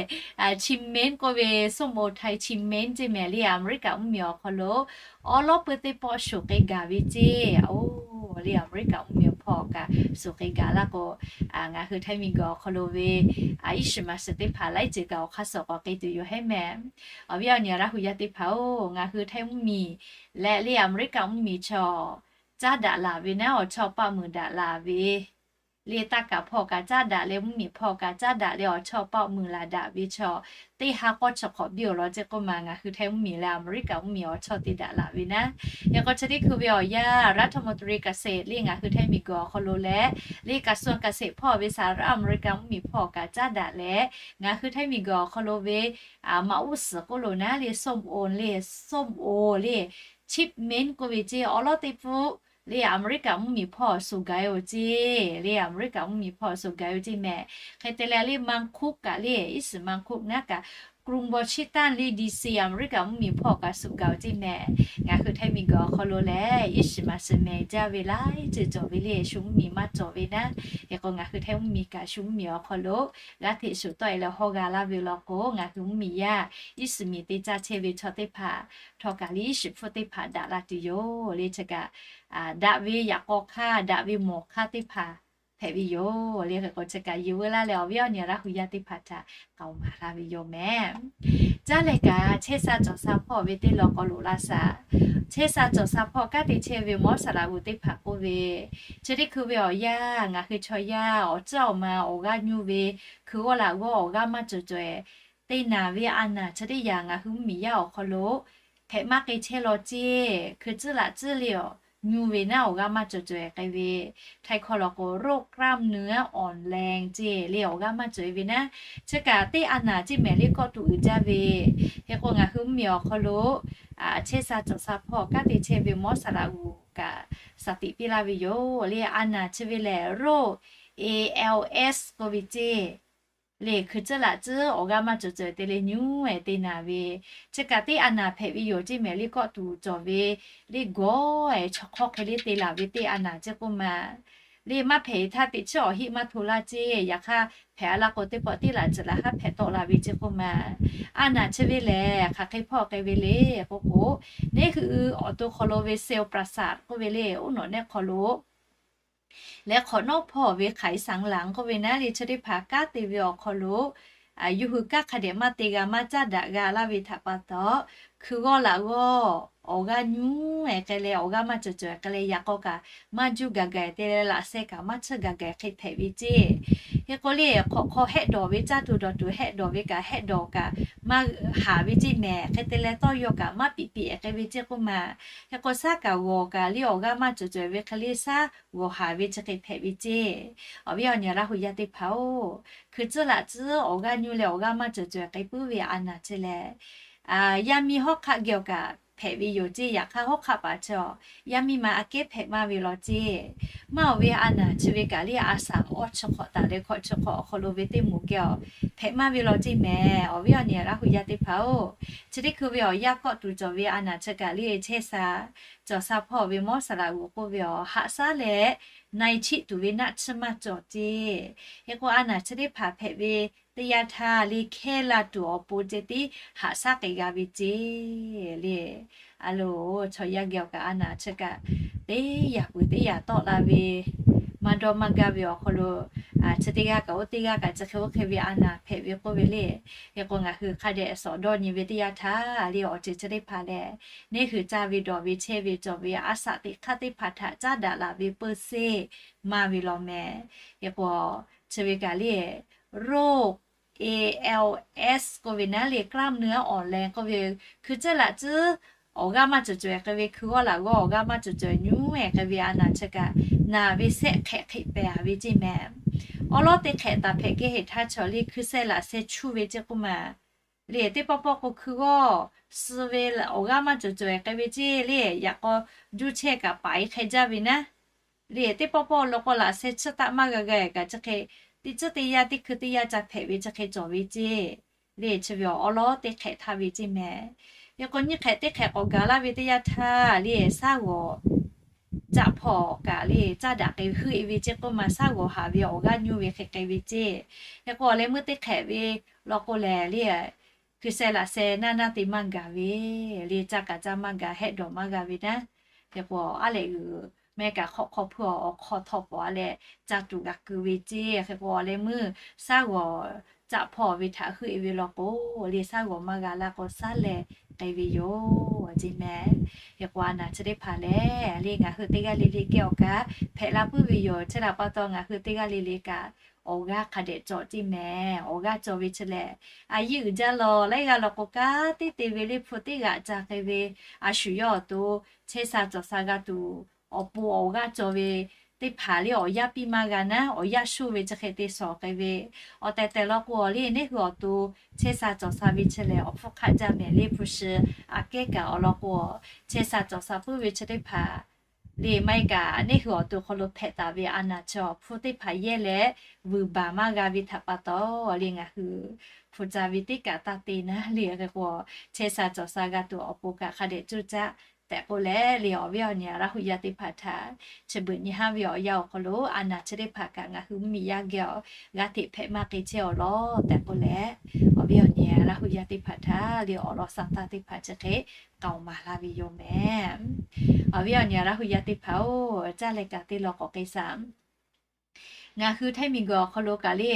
ชิมเมนต์ k'oˆ ve ส้มโอไทย ชิมเมนต์ ceˇ mehˍ le, Aˍmeˍriˆkaꞈ mvuhˇmiˬ awˬ hk'aw lo awˉ lawˉ peuˇ teˇ pawˆ shoˍ k'ai gaˬ ve ceˇ. Oˇ le Aˍmeˍriˆkaꞈ mvuhˇmiˬ awˬ hpawˇ kaꞈ shoˍ k'ai gaˬ laˇ k'o, ngaˬ hui Htaiˇ miˬguiˬ awˬ hk'aw lo ve a iˉ shiˍ maˍ shiˍ teˇ hpaˍ laiˉ ceuˬ kaꞈ awˬ hk'aˇ suh k'awꞈ k'ai tuˬ yoˬ heˉ mehˍ. Awˬ viˉ awˬ nyi Laˇ huˍ yaˇ teˇ hpaˍ-oˬ, ngaˬ hui Htaiˇ mvuhˇmiˬ leh le Aˍmeˍriˆkaꞈ mvuhˇmiˬ chaw caˉ daꞈ laˬ ve naˉ, awˬ chawˇ paˆ muiˬ daꞈ laˬ ve le taˇ kaˍ hpawˇ kaꞈ caˉ daꞈ leh, mvuhˇmiˬ hpawˇ kaꞈ caˉ daꞈ leh, awˬ chawˇ paˆ muiˬ laˬ daꞈ ve chaw teˇ ha k'awˇ chi hk'awꞈ biˇ awˬ lawn ceˇ k'oˆ ma, ngaˬ hui Htaiˇ mvuhˇmiˬ leh America mvuhˇmiˬ awˬ chawˇ te daꞈ laˬ ve naˉ. Hk'e k'o chi teˇ hkui ve awˬ yanˇ รัฐมนตรีเกษตร le ngaˬ hui Htaiˇ miˬguiˬ awˬ hk'aw lo leh, le กระทรวงเกษตร hpawˇ ve สหรัฐอเมริกา mvuhˇmiˬ hpawˇ kaꞈ caˉ daꞈ leh, ngaˬ hui Htaiˇ miˬguiˬ awˬ hk'aw lo ve maꞈ uˉ suhˍ k'oˆ lo naˉ le, ส้มโอ le, ส้มโอ le, shipment k'oˆ ve ceˇ, awˬ lawˉ teˇ pfuhˆ le America mvuhˇmiˬ hpawˇ suh gaˬ-e oˬ ceˇ, le America mvuhˇmiˬ hpawˇ suh gaˬ-e oˬ ceˇ mehˍ. Hk'e te leh le มังคุด kaꞈ le, iˉ shiˍ มังคุด naˉ kaꞈ กรุงวอชิงตัน le D C America mvuhˇmiˬ hpawˇ kaꞈ suh gaˬ-e oˬ ceˇ mehˍ. Ngaˬ hui Htaiˇ miˬguiˬ awˬ hk'aw lo lehˬ, iˉ shiˍ maˍ shiˍ mehˍ jaˇ ve laiˉ ceuˬ cawˬ ve le, shu mvuhˇmiˬ maˇ cawˬ ve naˉ. Hk'e k'o ngaˬ hui Htaiˇ mvuhˇmiˬ kaꞈ shu mvuhˇmiˬ awˬ hk'aw lo g'aˇ hteꞈ shuˍ tawˆ-e leh hawˇ g'a laˇ ve law k'o, ngaˬ hui mvuhˇmiˬ yaˇ iˉ shiˍ miˬ te caˇ chehˇ ve chaw teˇ hpaˍ htawˇ kaꞈ le iˉ shiˍ hpfuhˇ teˇ hpaˍ daꞈ la tuˬ yoˬ le. Chi kaꞈ daꞈ ve yaꞈ k'aw hk'aˇ, daꞈ ve mawˬ hk'aˇ teˇ hpaˍ hpehꞈ ve yoˬ le. Hk'e k'o chi kaꞈ yehˬ veu laˇ leh awˬ viˉ awˬ nyi Laˇ hu yaˇ teˇ hpaˍ htaꞈ k'aoˍ maˍ laˇ ve yoˬ mehˍ. Caˉ leh kaꞈ chehˇ sha cawˬ sha hpawˇ ve teˇ lawn k'aw loꞈ la shaˍ. Chehˇ sha cawˬ sha hpawˇ kanˉ te chehˇ ve mawˇ saˍ laꞈ g'uˬ teˇ hpaˍ k'oˆ ve, chi teˇ hkui ve awˬ yanˇ ngaˬ hui chaw yaˇ awˬ tcuhˉ awˬ ma awˬ g'aˇ nyuˇ ve, hkui g'awˇ laꞈ g'awˇ awˬ g'aˇ maˇ cawˬ cawˬ-e te naˍ ve a naˍ chi teˇ yanˇ ngaˬ hui mvuhˇmiˬ yaˇ awˬ hk'aw lo hpehꞈ maˇ k'ai chehˇ law ceˇ. Hkui tcuhˉ laꞈ tcuhˉ le awˬ nyuˇ ve naˉ awˬ g'aˇ maˇ cawˬ cawˬ-e k'ai ve, Htaiˇ hkawˇ law k'o โรคกล้ามเนื้ออ่อนแรง ceˇ le awˬ g'aˇ maˇ cawˬ-e ve naˉ. Chi kaꞈ teˇ a naˍ ceˇ mehˍ le kawˆ tuˬ uiˍ jaˇ ve. Hk'e k'o ngaˬ hui mvuhˇmiˬ awˬ hk'aw lo chehˇ sha cawˬ sha hpawˇ kanˉ te chehˇ ve mawˇ saˍ laꞈ g'uˬ kaꞈ shaˍ tiꞈ piˇ laˇ ve yoˬ le. A naˍ chi ve lehˬ โรค A L S k'oˆ ve ceˇ le hkui tcuhˉ laꞈ tcuhˉ awˬ g'aˇ maˇ cawˬ cawˬ-e te leh nyuˇ-e te naˍ ve, chi kaꞈ teˇ a naˍ hpehꞈ ve yoˬ ceˇ mehˍ le kawˆ tuˬ cawˬ ve, le gawˇ-e chaw hk'awˇ hk'e le te laˬ ve teˇ a naˍ ceˇ k'oˆ ma le maˇ hpehꞈ-e htaˇ teꞈ chiˉ awˬ heˆ maˇ hto laˇ ceˇ. Yaꞈ hk'aˇ hpehꞈ-a la k'o teˇ pawˆ teˇ laꞈ ceuˬ laꞈ haˉ hpehꞈ tawˆ la ve ceˇ k'oˆ ma. A naˍ chi ve lehˬ hk'aˬ hk'e hpawˇ k'ai ve le k'oˆ k'o, neˇ hui awˬ to hk'aw lo ve เซลล์ประสาท k'oˆ ve le, oˉ nawꞈ nehˆ hk'aw lo leh hk'awꞈ nawˉ hpawˇ ve ไขสันหลัง k'oˆ ve naˉ le chi teˇ hpaˍ kanˉ te ve awˬ hk'aw lo, yawˇ hui kanˉ hk'a dehꞈ maˇ te g'a maˇ caˇ daꞈ g'a laˇ ve htaꞈ pa taw, hkui g'awˇ laꞈ g'awˇ awˬ g'aˇ nyuˇ-e k'ai leh awˬ g'aˇ maˇ cawˬ cawˬ-e k'ai leh yaꞈ k'aw kaꞈ maˇ juˇ gaˬ gaˬ-e te leh laꞈ sheh kaꞈ maˇ tsuhˇ gaˬ gaˬ-e hk'e hpehꞈ ve ceˇ. Hk'e k'o le hk'awꞈ hk'aw hehˆ dawˬ ve caˇ tuˬ dawˬ tuˬ hehˆ dawˬ ve kaꞈ hehˆ dawˬ kaꞈ maˇ haˍ ve ceˇ mehˍ. Hk'e te leh tawˇ yaw kaꞈ maˇ piꞈ piꞈ k'ai ve ceˇ k'oˆ ma. Hk'e k'o shaˉ kaꞈ g'awˬ kaꞈ le awˬ g'aˇ maˇ cawˬ cawˬ-e ve hk'e le shaˉ g'awˬ haˍ ve chi hk'e hpehꞈ ve ceˇ. Awˬ viˉ awˬ nyi Laˇ hu yaˇ teˇ hpaˍ-oˬ, hkui tcuhˉ laꞈ tcuhˉ awˬ g'aˇ nyuˇ leh awˬ g'aˇ maˇ cawˬ cawˬ-e k'ai puiˉ ve a naˍ chi lehˬ, yaˇ miˇ hawˉ hk'aˆ geh awˬ kaꞈ hpehꞈ ve yoˬ ceˇ. Yaꞈ hk'aˇ hawˉ hk'aˆ paˍ chi yaˇ miˇ ma aꞈ kehˉ hpehꞈ maˇ ve law ceˇ. Maˇ awˬ ve a naˍ chi ve kaꞈ le a shaˍ awˇ chi hk'awꞈ taˍ leh hkawꞈ chi hk'awꞈ awˬ hk'aw lo ve teˇ moˍ geh awˬ hpehꞈ maˇ ve law ceˇ mehˍ. Awˬ viˉ awˬ nyi Laˇ hu yaˇ teˇ hpaˍ-oˬ, chi teˇ hkui ve awˬ yanˇ kawˆ tuˬ cawˬ ve a naˍ chi kaꞈ le chehˇ sha cawˬ sha hpawˇ ve mawˇ saˍ laꞈ g'uˬ k'oˆ ve awˬ haꞈ shaˉ leh na-e chiˆ tuˬ ve naˆ tsuhˇ maˇ cawˬ ceˇ. Hk'e k'o a naˍ chi teˇ hpaˍ hpehꞈ ve teˇ yanˇ htaˇ le hkehˇ la tuˬ awˬ pon ceh tiˉ haꞈ shaˉ k'ai g'a ve ceˇ le. A loˬ, chaw yaˇ geh awˬ kaꞈ a naˍ chi kaꞈ teˇ yaꞈ peuˬ teˇ yaꞈ tawˆ la ve, maˇ dawˇ maˇ gaˇ ve awˬ hk'aw lo chi teˇ g'aˇ kaꞈ oˇ teˇ g'aˇ kaꞈ chi hk'e oˇ hk'e ve a naˍ hpehꞈ ve k'oˆ ve le. Hk'e k'o ngaˬ hui hk'a dehꞈ sawˍ dawˇ nyi ve teˇ yanˇ htaˇ le awˬ ceuˬ chi teˇ hpaˍ lehˬ, neˇ hui caˇ ve dawˬ ve chehˇ ve cawˬ ve a shaꞈ teꞈ hk'aˇ teˇ hpaˍ htaꞈ caˉ daꞈ laˬ ve peu seˇ maˇ ve law mehˍ. Hk'e k'o chi ve kaꞈ le โรค A L S k'oˆ ve naˉ le กล้ามเนื้ออ่อนแรง k'oˆ ve, hkui tcuhˉ laꞈ tcuhˉ awˬ g'aˇ maˇ cawˬ cawˬ-e k'ai ve, hkui g'awˇ laꞈ g'awˇ awˬ g'aˇ maˇ cawˬ cawˬ-e nyuˇ-e k'ai ve a naˍ chi kaꞈ naˍ ve shehˆ hk'ehꞈ hk'e pehˍ ve ceˇ mehˍ. Awˉ lawˉ teˇ hk'ehꞈ taˍ hpehꞈ geh heˍ htaˇ chaw le hkui sheh laꞈ sheh chuˇ ve ceˇ k'oˆ ma le, teˇ pawˆ pawˆ k'o hkui g'awˇ suh ve awˬ g'aˇ maˇ cawˬ cawˬ-e k'ai ve ceˇ le, yaꞈ k'aw juˇ chehˇ kaꞈ paˍ-e hk'e jaˇ ve naˉ le, teˇ pawˆ pawˆ law k'o laꞈ sheh tsuhˇ taˆ maˇ g'a g'a kaꞈ chi hk'e teˇ tcuhˉ teˇ yanˇ teˇ hkui teˇ yanˇ ca hpehꞈ ve chi hk'e cawˬ ve ceˇ le. Chi ve awˬ awˉ lawˉ teˇ hk'ehꞈ htaˇ ve ceˇ mehˍ. Hk'e k'o nyiˇ hk'ehꞈ teˇ hk'ehꞈ k'awꞈ gaˬ laˇ ve teˇ yanˇ htaˇ le shaˉ g'awˬ caˆ hpawˇ kaꞈ le caˇ daꞈ k'ai huˆ-e ve ceˇ k'oˆ ma, shaˉ g'awˬ haˍ ve awˬ g'aˇ nyuˇ ve hk'e k'ai ve ceˇ. Hk'e k'o awˬ leh meuˇ teˇ hk'ehꞈ ve law k'o lehˬ le, hkui sheh laꞈ sheh naˇ naˇ te maˇ gaˬ ve le, caˇ kaꞈ caˇ maˇ gaˬ, hehˆ dawˬ maˇ g'a ve naˉ. Hk'e k'o aˉ lehꞈ g'uiˬ mehˆ kaꞈ hk'awˆ hk'aw hpuˇ awˬ hk'aw htawˇ pawˍ-a leh caˇ tuˬ g'a keu ve ceˇ. Hk'e k'o awˬ leh meuˇ shaˉ g'awˬ caˆ hpawˇ ve htaꞈ heuˆ e ve law k'o, le shaˉ g'awˬ maˇ g'a laˇ k'o, shaˉ lehˬ k'ai ve yoˬ ceˇ mehˍ. Hk'e k'o, a naˬ chi teˇ hpaˍ lehˬ, le ngaˬ hui teˇ g'aˇ le le kehˉ awˬ kaꞈ hpehꞈ la puiˉ ve yoˬ. Chi htaꞈ pa taw, ngaˬ hui teˇ g'aˇ le le kaꞈ awˬ g'aˇ hk'a dehꞈ cawˬ ceˇ mehˍ. Awˬ g'aˇ cawˬ ve chi lehˬ, a yehˉ uiˍ jaˇ lawˬ laiˉ g'aˇ law k'o, kanˉ teˇ te ve le hpu teˇ g'aꞈ ca k'ai ve, a shu yawˇ awˬ to chehˇ sha cawˬ sha g'a tuˬ, awˬ pon awˬ g'aˇ cawˬ ve teˇ hpaˍ le awˬ yanˇ piˇ maˇ g'a naˉ, awˬ yanˇ shoˇ ve chi hk'e te shawˍ k'ai ve, awˬ tehˬ tehˬ law k'o, le neˇ hui awˬ to chehˇ sha cawˬ sha ve chi lehˬ, awˬ hpfuhˇ hk'aˆ jaˇ mehˍ. Le hpu shi aꞈ kehˉ kaꞈ awˬ lawn k'o, chehˇ sha cawˬ sha puiˉ ve chi teˇ hpaˍ le maˇ heˆ kaꞈ, neˇ hui awˬ to hk'aw lo hpehꞈ taˍ ve a naˬ chi awˬ hpfuhˇ teˇ hpaˍ yehˇ leh vuiˬ baˬ maˇ g'a ve htaꞈ pa taw, le ngaˬ hui hpu ca ve teˇ kaꞈ taˇ te naˉ le. Hk'e k'o, chehˇ sha cawˬ sha g'a tuˬ awˬ pon kaꞈ hk'a dehꞈ coˇ caˆ tehꞈ k'oˆ leh, le awˬ viˉ awˬ nyi Laˇ huˍ yaˇ teˇ hpaˍ htaꞈ chi beuꞈ nyi haˉ ve awˬ yanˇ awˬ hk'aw lo a naˬ chi teˇ hpaˍ kaꞈ ngaˬ hui mvuhˇmiˬ yaˇ geh awˬ g'aˇ hteꞈ hpehꞈ maˇ k'ai chehˇ awˬ lawn tehꞈ k'oˆ leh, awˬ viˉ awˬ nyi Laˇ huˍ yaˇ teˇ hpaˍ htaꞈ le awˬ lawn sha taˇ teˇ hpaˍ chi hk'e k'aoˍ maˍ laˇ ve yoˬ mehˍ. Awˬ viˉ awˬ nyi Laˇ huˍ yaˇ teˇ hpaˍ-oˬ, caˇ leh kaꞈ teˇ law k'awꞈ k'ai shaˍ. Ngaˬ hui Htaiˇ miˬguiˬ awˬ hk'aw lo kaꞈ le,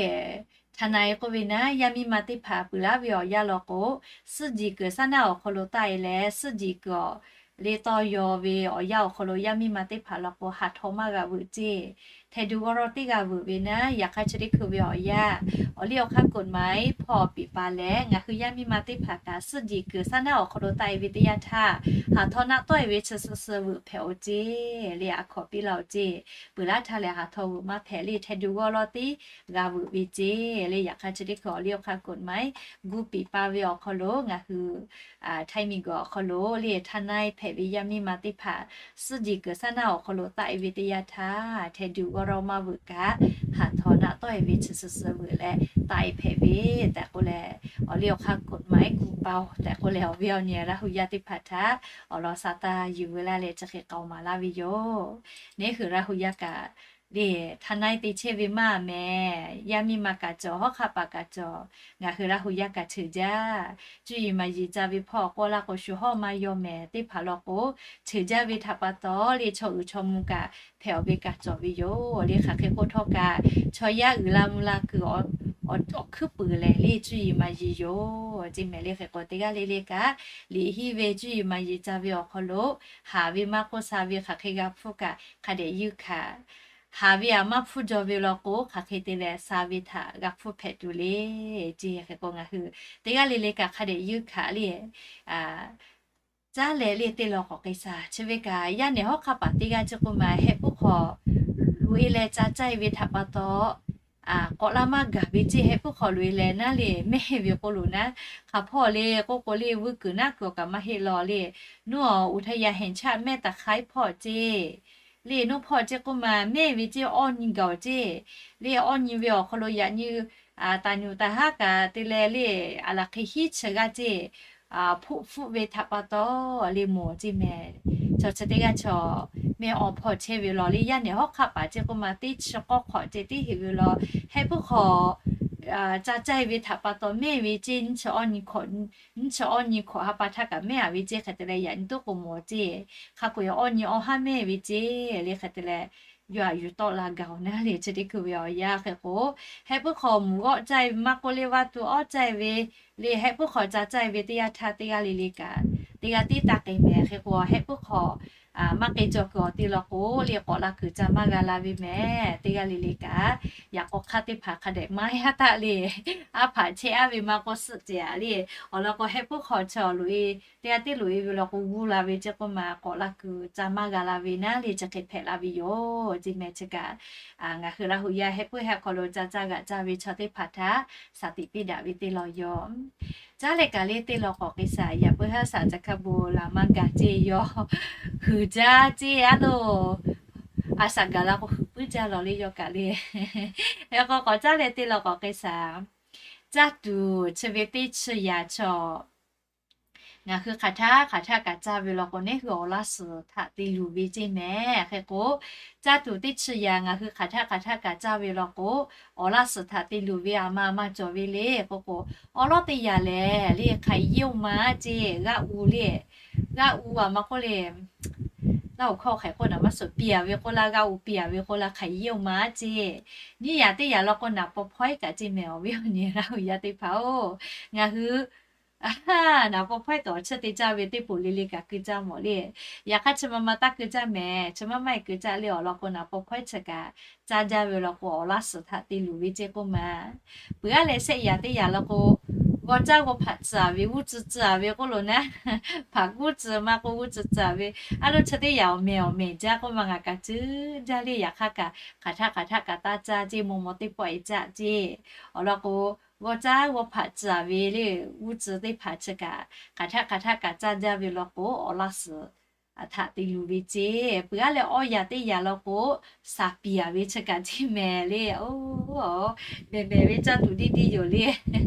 htaꞈ na e k'oˆ ve naˉ, yaˇ miˇ ma teˇ hpaˍ peuˬ laˇ ve awˬ yanˇ law k'o, suhˉ jiˬ kuiˬ saˉ naˆ awˬ hk'aw lo taˆ e leh, suhˉ jiˬ kuiˬ awˬ le tawˇ yaw ve awˬ yanˇ awˬ hk'aw lo yaˇ miˇ ma teˇ hpaˍ law k'o, haˍ htaw maˇ g'a veuꞈ ceˇ. Hteˇ duˬ g'awˇ rawˇ teˇ g'a veuꞈ ve naˉ, yaꞈ hk'aˇ chi teˇ hkui ve awˬ yanˇ, awˬ liˇ awˬ hk'aˇ กฎหมาย hpawˇ piˍ pa leh, ngaˬ hui yaˇ miˇ ma teˇ hpaˍ kaꞈ suhˉ jiˬ kuiˬ saˉ naˆ awˬ hk'aw lo taˆ e ve teˇ yanˇ htaˇ, haˍ htaw naˆ tawˆ e ve chi suhˍ suhˍ veuꞈ hpehꞈ-oˬ ceˇ le, a hkawꞈ piˇ laˇ-oˬ ceˇ. Peuˬ laˇ htaˇ lehˬ, haˍ htaw veuꞈ maˇ hpehꞈ le, hteˇ duˬ g'awˇ rawˇ teˇ g'a veuꞈ ve ceˇ le. Yaꞈ hk'aˇ chi teˇ hkui awˬ liˇ awˬ hk'aˇ กฎหมาย gu piˍ pa ve awˬ hk'aw lo ngaˬ hui Htaiˇ miˬguiˬ awˬ hk'aw lo le htaˇ naˆ hpehꞈ ve yaˇ miˇ ma teˇ hpaˍ suhˉ jiˬ kuiˬ saˉ naˆ awˬ hk'aw lo taˆ e ve teˇ yanˇ htaˇ, hteˇ duˬ g'awˇ rawˇ maˇ veuꞈ kaꞈ, haˍ htaw naˆ tawˆ e ve chi suhˍ suhˍ veuꞈ leh taˆ e hpehꞈ ve tehꞈ k'oˆ leh, awˬ liˇ awˬ hk'aˇ กฎหมาย gu pa-oˬ tehꞈ k'oˆ leh, awˬ viˉ awˬ nyi Laˇ huˍ yaˇ teˇ hpaˍ htaꞈ awˬ lawn sha taˇ yuˬ veu laˇ leh chi hk'e k'aoˍ maˍ laˇ ve yoˬ. Neˇ hui Laˇ huˍ yaˇ kaꞈ le htaˇ naˆ te chehˇ ve maˇ mehˍ. Yaˇ miˇ ma kaꞈ cawˬ, hawˉ hk'aˆ paˍ kaꞈ cawˬ. Ngaˬ hui Laˇ huˍ yaˇ kaꞈ cheuˬ jaˇ. Cuˇ yiˍ maˍ yiˍ ca ve hpawˇ k'awꞈ laˇ k'o, shu hawˉ maˇ yaw mehˍ. Teˇ hpaˍ law k'o, cheuˬ jaˇ ve htaꞈ pa taw le chaw uiˍ chaw mvuh kaꞈ hpehꞈ-oˬ ve kaꞈ cawˬ ve yoˬ le. Hk'aˬ hk'e k'oˆ htawˇ kaꞈ, chaw yaˇ uiˍ la mvuh la kuiˬ awˬ hkuiˉ puiˍ lehˬ le cuˇ yiˍ maˍ yiˍ yoˬ ceˇ mehˍ. Le hk'e k'o, teˇ g'aˇ le le kaꞈ liꞈ henˇ ve cuˇ yiˍ maˍ yiˍ ca ve awˬ hk'aw lo, haˍ ve maˇ k'oˆ, sha ve hk'aˬ hk'e g'a hpfuhˇ kaꞈ hk'a dehꞈ yeunˇ hkanˍ. Haˍ ve aꞈ maˇ hpfuhˇ jaw ve law k'o, hk'aˬ hk'e te leh sha ve htaꞈ g'a hpfuhˇ hpehꞈ tuˬ le ceˇ. Hk'e k'o, ngaˬ hui teˇ g'aˇ le le kaꞈ hk'a dehꞈ yeunˇ hkanˍ le. Caˉ leh le teˇ law k'awꞈ k'ai shaˍ. Chi ve kaꞈ, yaˇ nehˬ hawˉ hk'aˇ paˍ teˇ g'aˇ chi k'oˆ ma, heh puiˉ hk'aw loꞈ e leh ca caˇ e ve htaꞈ pa taw, k'awꞈ la maˇ gaˬ ve ceˇ. Heh puiˉ hk'aw loꞈ e leh naˉ le mehˇ ve k'oˆ loˬ naˉ, hk'aˬ hpawˇ le k'oˆ k'o le, vuiˇ kuiˬ naˆ kuiˬ awˬ kaꞈ maˇ heˆ law le. Nuˇ awˬ อุทยานแห่งชาติแม่ตะไคร้ hpawˇ ceˇ. Le nuˇ hpawˇ ceˇ k'oˆ ma, mehˇ ve ceˇ, awˇ nyi gaˬ-oˬ ceˇ. Le awˇ nyi ve awˬ hk'aw lo yaꞈ nyi taˍ nyuˬ taˍ haˉ kaꞈ te leh le, aˬ laˬ hk'e hiˉ chi g'aˇ ceˇ, hpoˆ hpfuhˆ ve htaꞈ pa taw le mawˬ ceˇ mehˍ. Chaw chi teˇ g'aˇ chaw mehˇ awˬ hpawˇ chehˇ ve law le, yaˇ nehˬ hawˉ hk'aˇ paˍ ceˇ k'oˆ ma, teˇ chi k'awˇ hk'awꞈ ceˇ teˇ heꞈ ve law, heh puiˉ hk'aw ca caˇ e ve htaꞈ pa taw mehˇ ve ceˇ, nyiˇ chi awˇ nyi hk'awꞈ, nyiˇ chi awˇ nyi hk'awꞈ ha pa htaˇ kaꞈ mehˇ a ve ceˇ hk'e te leh, yaꞈ nyi toˉ k'o mawˬ ceˇ. Hk'a peu-eˬ awˇ nyi awˇ haˉ mehˇ ve ceˇ le hk'e te leh, yawˇ aꞈ yuˬ tawˆ la gaˬ-oˬ naˉ le. Chi teˇ hkui ve awˬ yanˇ hk'e k'o, heh puiˉ hk'aw mvuhˬ g'awˆ caˇ e ve maˇ k'oˆ le, vaˇ tuˬ awˉ caˇ e ve le, heh puiˉ hk'aw ca caˇ e ve teˇ yanˇ htaˇ teˇ g'aˇ le le kaꞈ teˇ g'aˇ tiˉ taˇ k'ai mehˍ. Hk'e k'o, heh puiˉ hk'aw maˇ k'ai cawˬ kuiˬ awˬ te law k'o le, k'awꞈ la kuiˬ ca maˇ g'a la ve mehˍ. Teˇ g'aˇ le le kaꞈ yaꞈ k'aw hk'aˇ teˇ hpaˍ hk'a dehꞈ maˇ haˉ taˆ le, aˉ hpaꞈ chehˇ aˉ ve maˇ k'oˆ suhˆ ceˇ a le. Awˬ lawn k'o, heh puiˉ hk'aw chaw loꞈ e teˇ g'aˇ tiˉ loꞈ e ve law k'o, g'uˇ la ve ceˇ k'oˆ ma, k'awꞈ la kuiˬ ca maˇ g'a la ve naˉ le chi hk'e hpehꞈ la ve yoˬ ceˇ mehˍ. Chi kaꞈ ngaˬ hui Laˇ huˍ yaˇ heh puiˉ heh hk'aw lo ca caˇ g'aꞈ caˇ ve chaw teˇ hpaˍ htaꞈ shaˍ tiꞈ piˇ daꞈ ve teˇ law yoˬ. Caˉ leh kaꞈ le teˇ law k'awꞈ k'ai shaˍ. Yaꞈ puiˉ haˉ shaˍ ca hkaˇ bon laˬ maˇ gaˬ ceˇ yawˇ, huiˍ jaˇ ceˇ a loˬ. A shaꞈ gaˬ la k'o, huiˍ puiˉ jaˇ law le yawˇ kaꞈ le. Hk'e k'o, k'awꞈ caˉ leh teˇ law k'awꞈ k'ai shaˍ. Caˇ tuˬ chi ve teˇ chi yaꞈ chaw ngaˬ hui hk'aˬ htaˇ hk'aˬ htaˇ kaꞈ caˇ ve law k'o, neˇ hui awˬ laˇ suhˍ htaꞈ te luˬ ve ceˇ mehˍ. Hk'e k'o, caˇ tuˬ teˇ chi yaꞈ ngaˬ hui hk'aˬ htaˇ hk'aˬ htaˇ kaꞈ caˇ ve law k'o, awˬ laˇ suhˍ htaꞈ te luˬ ve aˬ ma maˇ cawˬ ve le k'oˆ k'o, awˬ lawˉ teˇ yaꞈ lehˬ le hk'aˬ yeˇ oˇ ma ceˇ, g'aˇ u le, g'aˇ u aˬ ma k'oˆ le, Laˇ huˍ hkawˇ hk'e k'oˆ naˍ maˇ suhˍ piˇ-a ve k'oˆ laˇ, g'aˇ u piˇ-a ve k'oˆ laˇ, hk'aˬ hk'e yehˇ-oˬ ma ceˇ. Nyiˇ yaꞈ teˇ yaꞈ law k'o, naˍ paw hpawehˇ kaꞈ ceˇ mehˍ, awˬ viˉ awˬ nyi Laˇ huˍ yaˇ teˇ hpaˍ-oˬ. Ngaˬ hui naˍ paw hpawehˇ kaꞈ awˬ chehˇ te caˇ ve teˇ poˬ le le kaꞈ keu caˇ mawˬ le. Yaꞈ hk'aˇ chi ma ma taˇ keu caˇ mehˍ, chi maˇ maˇ-e keu caˇ le awˬ lawn k'o, naˍ paw hpawehˇ chi kaꞈ caˇ jaˇ ve law k'o, awˬ laˇ suhˍ htaꞈ te luˬ ve ceˇ k'oˆ ma. Peuˬ aˉ leh shehˆ yaꞈ teˇ yaꞈ law k'o, g'aw caˇ g'aw hpaꞈ tcuh-a ve, g'uˇ tcuh tcuh-a ve k'oˆ lo naˉ, hpaꞈ g'uˇ tcuh maˇ k'oˆ, g'uˇ tcuh tcuh-a ve, a lo chi teˇ yaꞈ awˬ mehˍ awˬ mehˍ jaˇ k'oˆ ma, ngaˬ kaꞈ cuˉ jaˇ le. Yaꞈ hk'aˇ kaꞈ hk'aˬ htaˆ hk'aˬ htaˆ kaꞈ taˇ caˇ ceˇ, maw maw teˇ pawˆ-e caˇ ceˇ. Awˬ lawn k'o, g'aw caˇ g'aw hpaꞈ tcuh-a ve le, g'uˇ tcuh teˇ hpaˍ chi kaꞈ hk'aˬ htaˆ hk'aˬ htaˆ kaꞈ caˇ jaˇ ve law k'o, awˬ laˇ suhˍ htaꞈ te luˬ ve ceˇ. Peuˬ aˉ leh awˇ yaꞈ teˇ yaꞈ law k'o, saˍ piˍ-a ve chi kaꞈ ceˇ mehˍ le. Oˬ, mehˍ mehˍ ve caˇ tuˬ diˇ diˇ yoˬ le.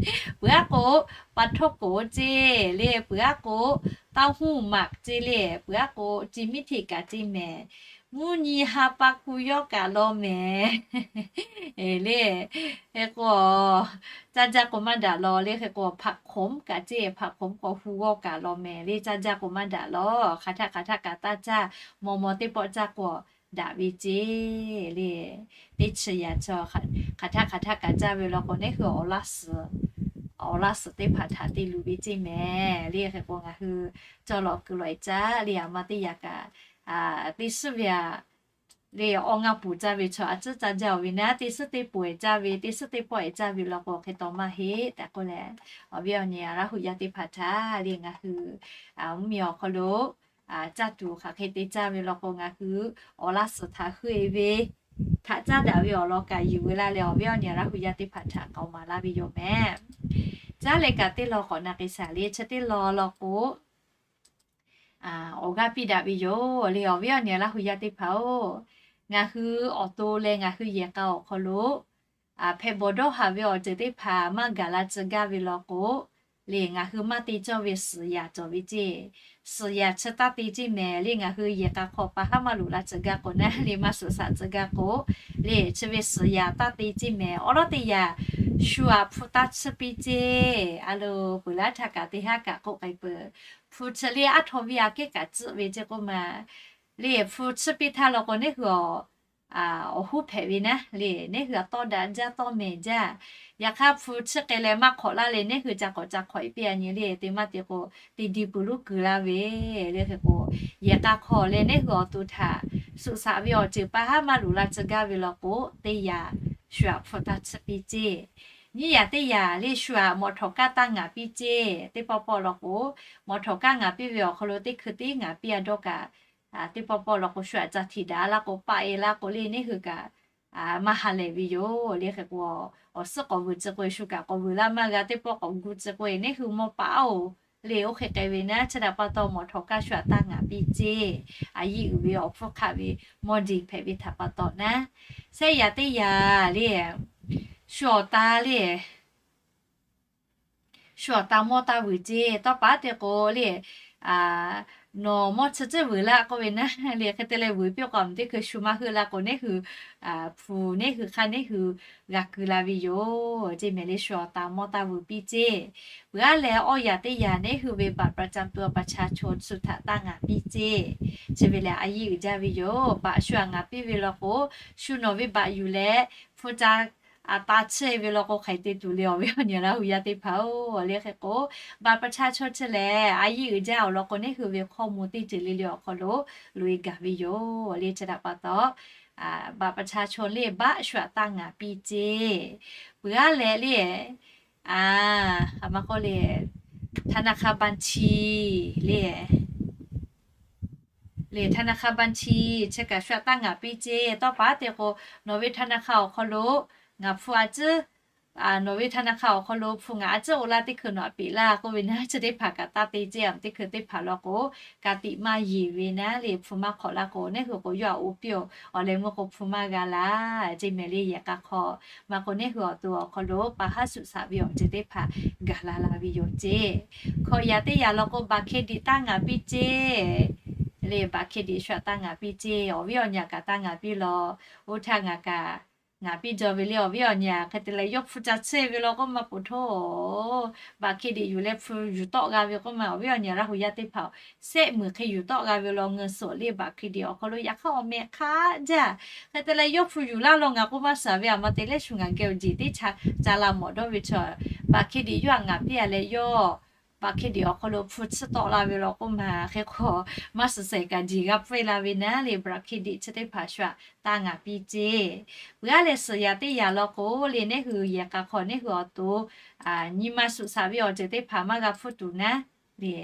Peuˬ aˉ k'o, pa htawˇ k'oˍ ceˇ le. Peuˬ aˉ k'o, taˇ huˇ maꞈ ceˇ le. Peuˬ aˉ k'o, ci miˉ hteꞈ kaꞈ ceˇ mehˍ. Mvuhˇ nyi ha pa ku yawˇ kaꞈ law mehˍ le. Hk'e k'o, caˇ jaˇ k'o maˇ daꞈ law le. Hk'e k'o, hpaꞈ hk'oˍ kaꞈ ceˇ, hpaꞈ hk'oˍ k'awꞈ hu g'awˇ kaꞈ law mehˍ le. Caˇ jaˇ k'o maˇ daꞈ law. Hk'aˬ htaˆ hk'aˬ htaˆ kaꞈ taˇ caˇ, maw maw teˇ pawˆ caˇ k'o daꞈ ve ceˇ le. Teˇ chi yaꞈ chaw hk'aˬ htaˆ hk'aˬ htaˆ kaꞈ caˇ ve law k'o, neˉ hui awˬ laˇ suhˍ, awˬ laˇ suhˍ teˇ hpaˍ htaꞈ te luˬ ve ceˇ mehˍ le. Hk'e k'o, ngaˬ hui cawˇ lawꞈ kuiˬ lawꞈ-e caˇ le. Aˬ ma teˇ yaꞈ kaꞈ te suhˉ ve aꞈ le, awˬ ngaˇ puˍ caˇ ve chaw a ciˉ caˇ jaˇ-oˬ ve naˉ, te suhˉ teˇ puˍ-e caˇ ve, te suhˉ teˇ pawˆ-e caˇ ve law k'o, hk'e taw maˇ heˆ tehꞈ k'oˆ leh, awˬ viˉ awˬ nyi Laˇ huˍ yaˇ teˇ hpaˍ htaꞈ le, ngaˬ hui mvuhˇmiˬ awˬ hk'aw lo caˇ tuˬ hk'aˬ hk'e te caˇ ve law k'o, ngaˬ hui awˬ laˇ suhˍ htaꞈ heuˆ-e ve htaꞈ caˉ daꞈ ve awˬ lawn kaꞈ yuˬ ve laˇ leh, awˬ viˉ awˬ nyi Laˇ huˍ yaˇ teˇ hpaˍ htaꞈ k'aoˍ maˍ laˇ ve yoˬ mehˍ. Caˉ leh kaꞈ teˇ law k'awꞈ na k'ai shaˍ le. Chi teˇ law law k'o, awˬ g'aˇ piˇ daꞈ ve yoˬ le. Awˬ viˉ awˬ nyi Laˇ huˍ yaˇ teˇ hpaˍ-oˬ, ngaˬ hui awˬ to leh ngaˬ hui yehˬ k'a awˬ hk'aw lo hpehꞈ bawˬ dawˇ haˍ ve awˬ ceuˬ teˇ hpaˍ maˇ gaˬ la tcuh gaˇ ve law k'o, le ngaˬ hui maˇ te cawˇ ve suhˍ yaˍ cawˬ ve ceˇ. Suhˍ yaˍ chi taˇ te ceˇ mehˍ le. Ngaˬ hui yehˬ k'a hk'aw pa haˉ maˇ loꞈ la tcuh gaˇ k'o naˉ le, maˇ suhˍ shaꞈ tcuh gaˇ k'o, le chi ve suhˍ yaˍ taˇ te ceˇ mehˍ. Awˉ lawˉ teˇ yaꞈ, shu aꞈ hpu taˇ tsuhˇ piˇ ceˇ. A lo, peuˬ laˇ htaˇ kaꞈ teˇ haˉ kaꞈ k'oˆ k'ai peuˬ. Hpu chi le aˉ htaw viˇ aꞈ kehˉ kaꞈ tcuhˆ ve ceˇ k'oˆ ma. Le hpu tsuhˇ piˇ htaˇ law k'o, neˉ hui awˬ, awˬ huˉ hpehꞈ ve naˉ le, neˉ hui aꞈ tawˇ daꞈ jaˇ, tawˇ mehˍ jaˇ. Yaꞈ hk'aˇ hpu tsuhˇ k'ai leh maˇ hk'awꞈ laˇ le, neˉ hui ca k'awꞈ ca hk'awꞈ-e piˇ-a nyi le. Te maˇ te k'o, te di peuˬ luˉ kuiˬ laˇ ve le. Hk'e k'o, yehˬ k'a hk'aw leh neˉ hui awˬ to htaꞈ suhˍ shaꞈ ve awˬ ceuˬ pa haˉ maˇ loꞈ la tcuh gaˇ ve law k'o, teˇ yaꞈ shu aꞈ hpu taˇ tsuhˇ piˇ ceˇ. Nyiˇ yaꞈ teˇ yaꞈ le, shu aꞈ mawˬ htawꞈ kaˇ taˇ ngaˍ piˇ ceˇ. Teˇ pawˆ pawˆ law k'o, mawˬ htawꞈ kaˇ ngaˍ piˇ ve awˬ hk'aw lo teˇ hkui tiˉ ngaˍ piˇ-a dawˇ kaꞈ, teˇ pawˆ pawˆ law k'o, shu aꞈ ca htiꞈ daꞈ laˇ k'o, paˆ-e laˇ k'o le, neˉ hui kaꞈ maˇ ha lehˬ ve yoˬ le. Hk'e k'o, awˬ suhˉ k'awꞈ vuiˬ tcuh k'o, shu kaꞈ k'awꞈ vuiˬ laˇ maˇ g'a. Teˇ pawˆ k'awꞈ gu tcuh k'o, neˉ hui mawˇ paˆ-oˬ le. Oˇ hk'e k'ai ve naˉ, chi htaꞈ pa taw mawˬ htawꞈ kaˇ shu aꞈ taˇ ngaˍ piˇ ceˇ. A yiˇ uiˍ ve awˬ hpfuhˇ hk'aˆ ve mawˇ diˬ hpehꞈ ve htaꞈ pa taw naˉ, shehˆ yaꞈ teˇ yaꞈ le, shu awˬ ta le, shu awˬ ta mawˇ taˇ vuiˬ ceˇ. Tawˇ paˉ te k'o le, nawˬ mawˇ chi ciˉ vuiˬ laˇ k'oˆ ve naˉ le, hk'e te leh vuiˬ piˇ k'o, a meuˬ teˇ hkui shu maˇ heuˆ la k'o, neˉ hui hpu neˉ hui hk'aˇ neˉ hui g'a keu la ve yoˬ ceˇ mehˍ le. Shu awˬ ta mawˇ taˇ vuiˬ piˇ ceˇ. Peuˬ aˉ leh awˇ yaꞈ teˇ yaꞈ neˉ hui ve บัตรประจำตัวประชาชน shu htaꞈ taˇ ngaˍ piˇ ceˇ. Chi ve lehˬ a yiˇ uiˍ jaˇ ve yoˬ. Baꞈ shu aꞈ ngaˍ piˇ ve law k'o, shu nawˬ ve baꞈ yuˬ leh hpu ca aꞈ ta tsuhˇ-e ve law k'o, hk'aiˬ te tuˬ le. Awˬ viˉ awˬ nyi Laˇ huˍ yaˇ teˇ hpaˍ-oˬ le, hk'e k'o, บัตรประชาชน chi lehˬ a yiˇ uiˍ jaˇ awˬ lawn k'o, neˉ hui ve hkawˇ mvuh teˇ ceuˬ le le awˬ hk'aw lo loꞈ-e gaˬ ve yoˬ le. Chi htaꞈ pa taw, บัตรประชาชน le baꞈ shu aꞈ taˇ ngaˍ piˇ ceˇ. Peuˬ aˉ leh le, a, a ma k'oˆ le, ธนาคารบัญชี le, le ธนาคารบัญชี chi kaꞈ shu aꞈ taˇ ngaˍ piˇ ceˇ. Tawˇ paˉ te k'o, nawˬ ve ธนาคาร awˬ hk'aw lo ngaˬ hpu a ciˉ, nawˬ ve ธนาคาร awˬ hk'aw lo hpu ngaˬ a ciˉ oˇ laˇ teˇ hkui nawˬ aꞈ peꞈ laˇ k'oˆ ve naˉ, chi teˇ hpaˍ kaꞈ taˇ te ceˇ. A meuˬ teˇ hkui teˇ hpaˍ law k'o, ka tiꞈ maˇ yeˬ ve naˉ le, hpu maˇ hk'awꞈ laˇ k'o, neˉ hui k'o yawˇ aꞈ oˇ piˇ-oˬ. Awˬ leh meuˇ k'o hpu maˇ g'a laˇ ceˇ mehˍ le. Yehˬ k'a hk'aw maˇ k'o, neˉ hui awˬ to awˬ hk'aw lo pa haˉ suhˍ shaꞈ ve awˬ ceuˬ teˇ hpaˍ gaˬ la la ve yoˬ ceˇ. Hkawꞈ yaꞈ teˇ yaꞈ law k'o, บัตรเครดิต taˇ ngaˍ piˇ ceˇ. Le บัตรเครดิต shu aꞈ taˇ ngaˍ piˇ ceˇ. Awˬ viˉ awˬ nyi aꞈ kaꞈ taˇ ngaˍ piˇ law. Oˇ htaˇ ngaˬ kaꞈ Ngaˬ piˇ jaw ve le awˬ viˉ awˬ nyi-a, hk'e te leh yawˇ hpu ca tsuhˇ ve law k'oˆ ma poˬ htoˇ, บัตรเครดิต yuˬ leh hpu yuˬ tawˆ g'a ve k'oˆ ma awˬ viˉ awˬ nyi Laˇ hu yaˇ teˇ hpaˍ-oˬ, sehˆ muiˬ hk'e yuˬ tawˆ g'a ve law เงินสด le บัตรเครดิต awˬ hk'aw lo yaꞈ hk'aˇ awˬ meh hk'aˇ jaˇ. Hk'e te leh yawˇ hpu yuˬ laˇ law ngaˬ k'oˆ maˇ shiˍ ve, aˬ ma te lehˬ shu ngaˬ geh awˬ jeˬ teˇ ca ca la mawˬ dawˇ ve chaw, บัตรเครดิต yawˇ htaꞈ ngaˬ piˇ-a leh yawˇ บัตรเครดิต awˬ hk'aw lo hpu tsuhˇ tawˆ la ve law k'oˆ ma. Hk'e k'o maˇ shiˍ shehˍ kaꞈ jeˬ g'a pfuhˇ la ve naˉ le, บัตรเครดิต chi teˇ hpaˍ shu htaꞈ taˇ ngaˬ piˇ ceˇ. Peuˬ-a leh suhˍ yaꞈ teˇ yaꞈ law k'o le, neˉ hui yehˬ k'a hk'aw neˉ hui awˬ to nyi ma shuꞈ shaꞈ ve awˬ ceuˬ teˇ hpaˍ maˇ g'a hpfuhˇ tuˬ naˉ le,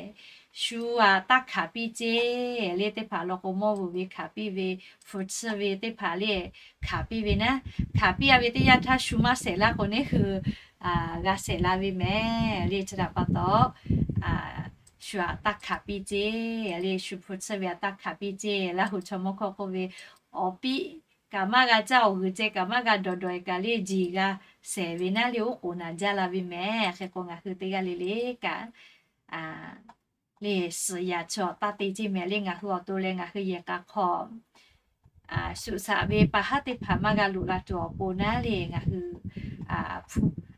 shu htaꞈ taˇ hkanˍ piˇ ceˇ. Le teˇ hpaˍ law k'o mawˇ vuiˬ ve hkanˍ piˇ ve, hpu tsuhˇ ve teˇ hpaˍ le hkanˍ piˇ ve naˉ. Hkanˍ piˇ-a ve teˇ yanˇ htaˇ shu maˇ shehˍ laˇ k'o neˉ hui g'a shehˍ la ve mehˍ le. Chi htaꞈ pa taw shu htaꞈ taˇ hkanˍ piˇ ceˇ le, shu hpu tsuhˇ ve htaꞈ taˇ hkanˍ piˇ ceˇ. Laˇ hu chaw mawˇ hkawˇ k'oˆ ve, awˬ piˇ kaꞈ maˇ g'a caˇ, awˬ g'uiˬ ceh kaꞈ maˇ g'a dawˬ dawˬ-e kaꞈ le, jeˬ g'a shehˍ ve naˉ le, oˉ k'oˍ naˬ jaˇ la ve mehˍ. Hk'e k'o ngaˬ hui teˇ g'aˇ le le kaꞈ le suhˍ yaꞈ chaw taˇ te ceˇ mehˍ le. Ngaˬ hui awˬ to leh ngaˬ hui yehˬ k'a hk'aw shuꞈ shaꞈ ve pa haˉ teˇ hpaˍ maˇ g'a loꞈ la tuˬ awˬ pon naˉ le, ngaˬ hui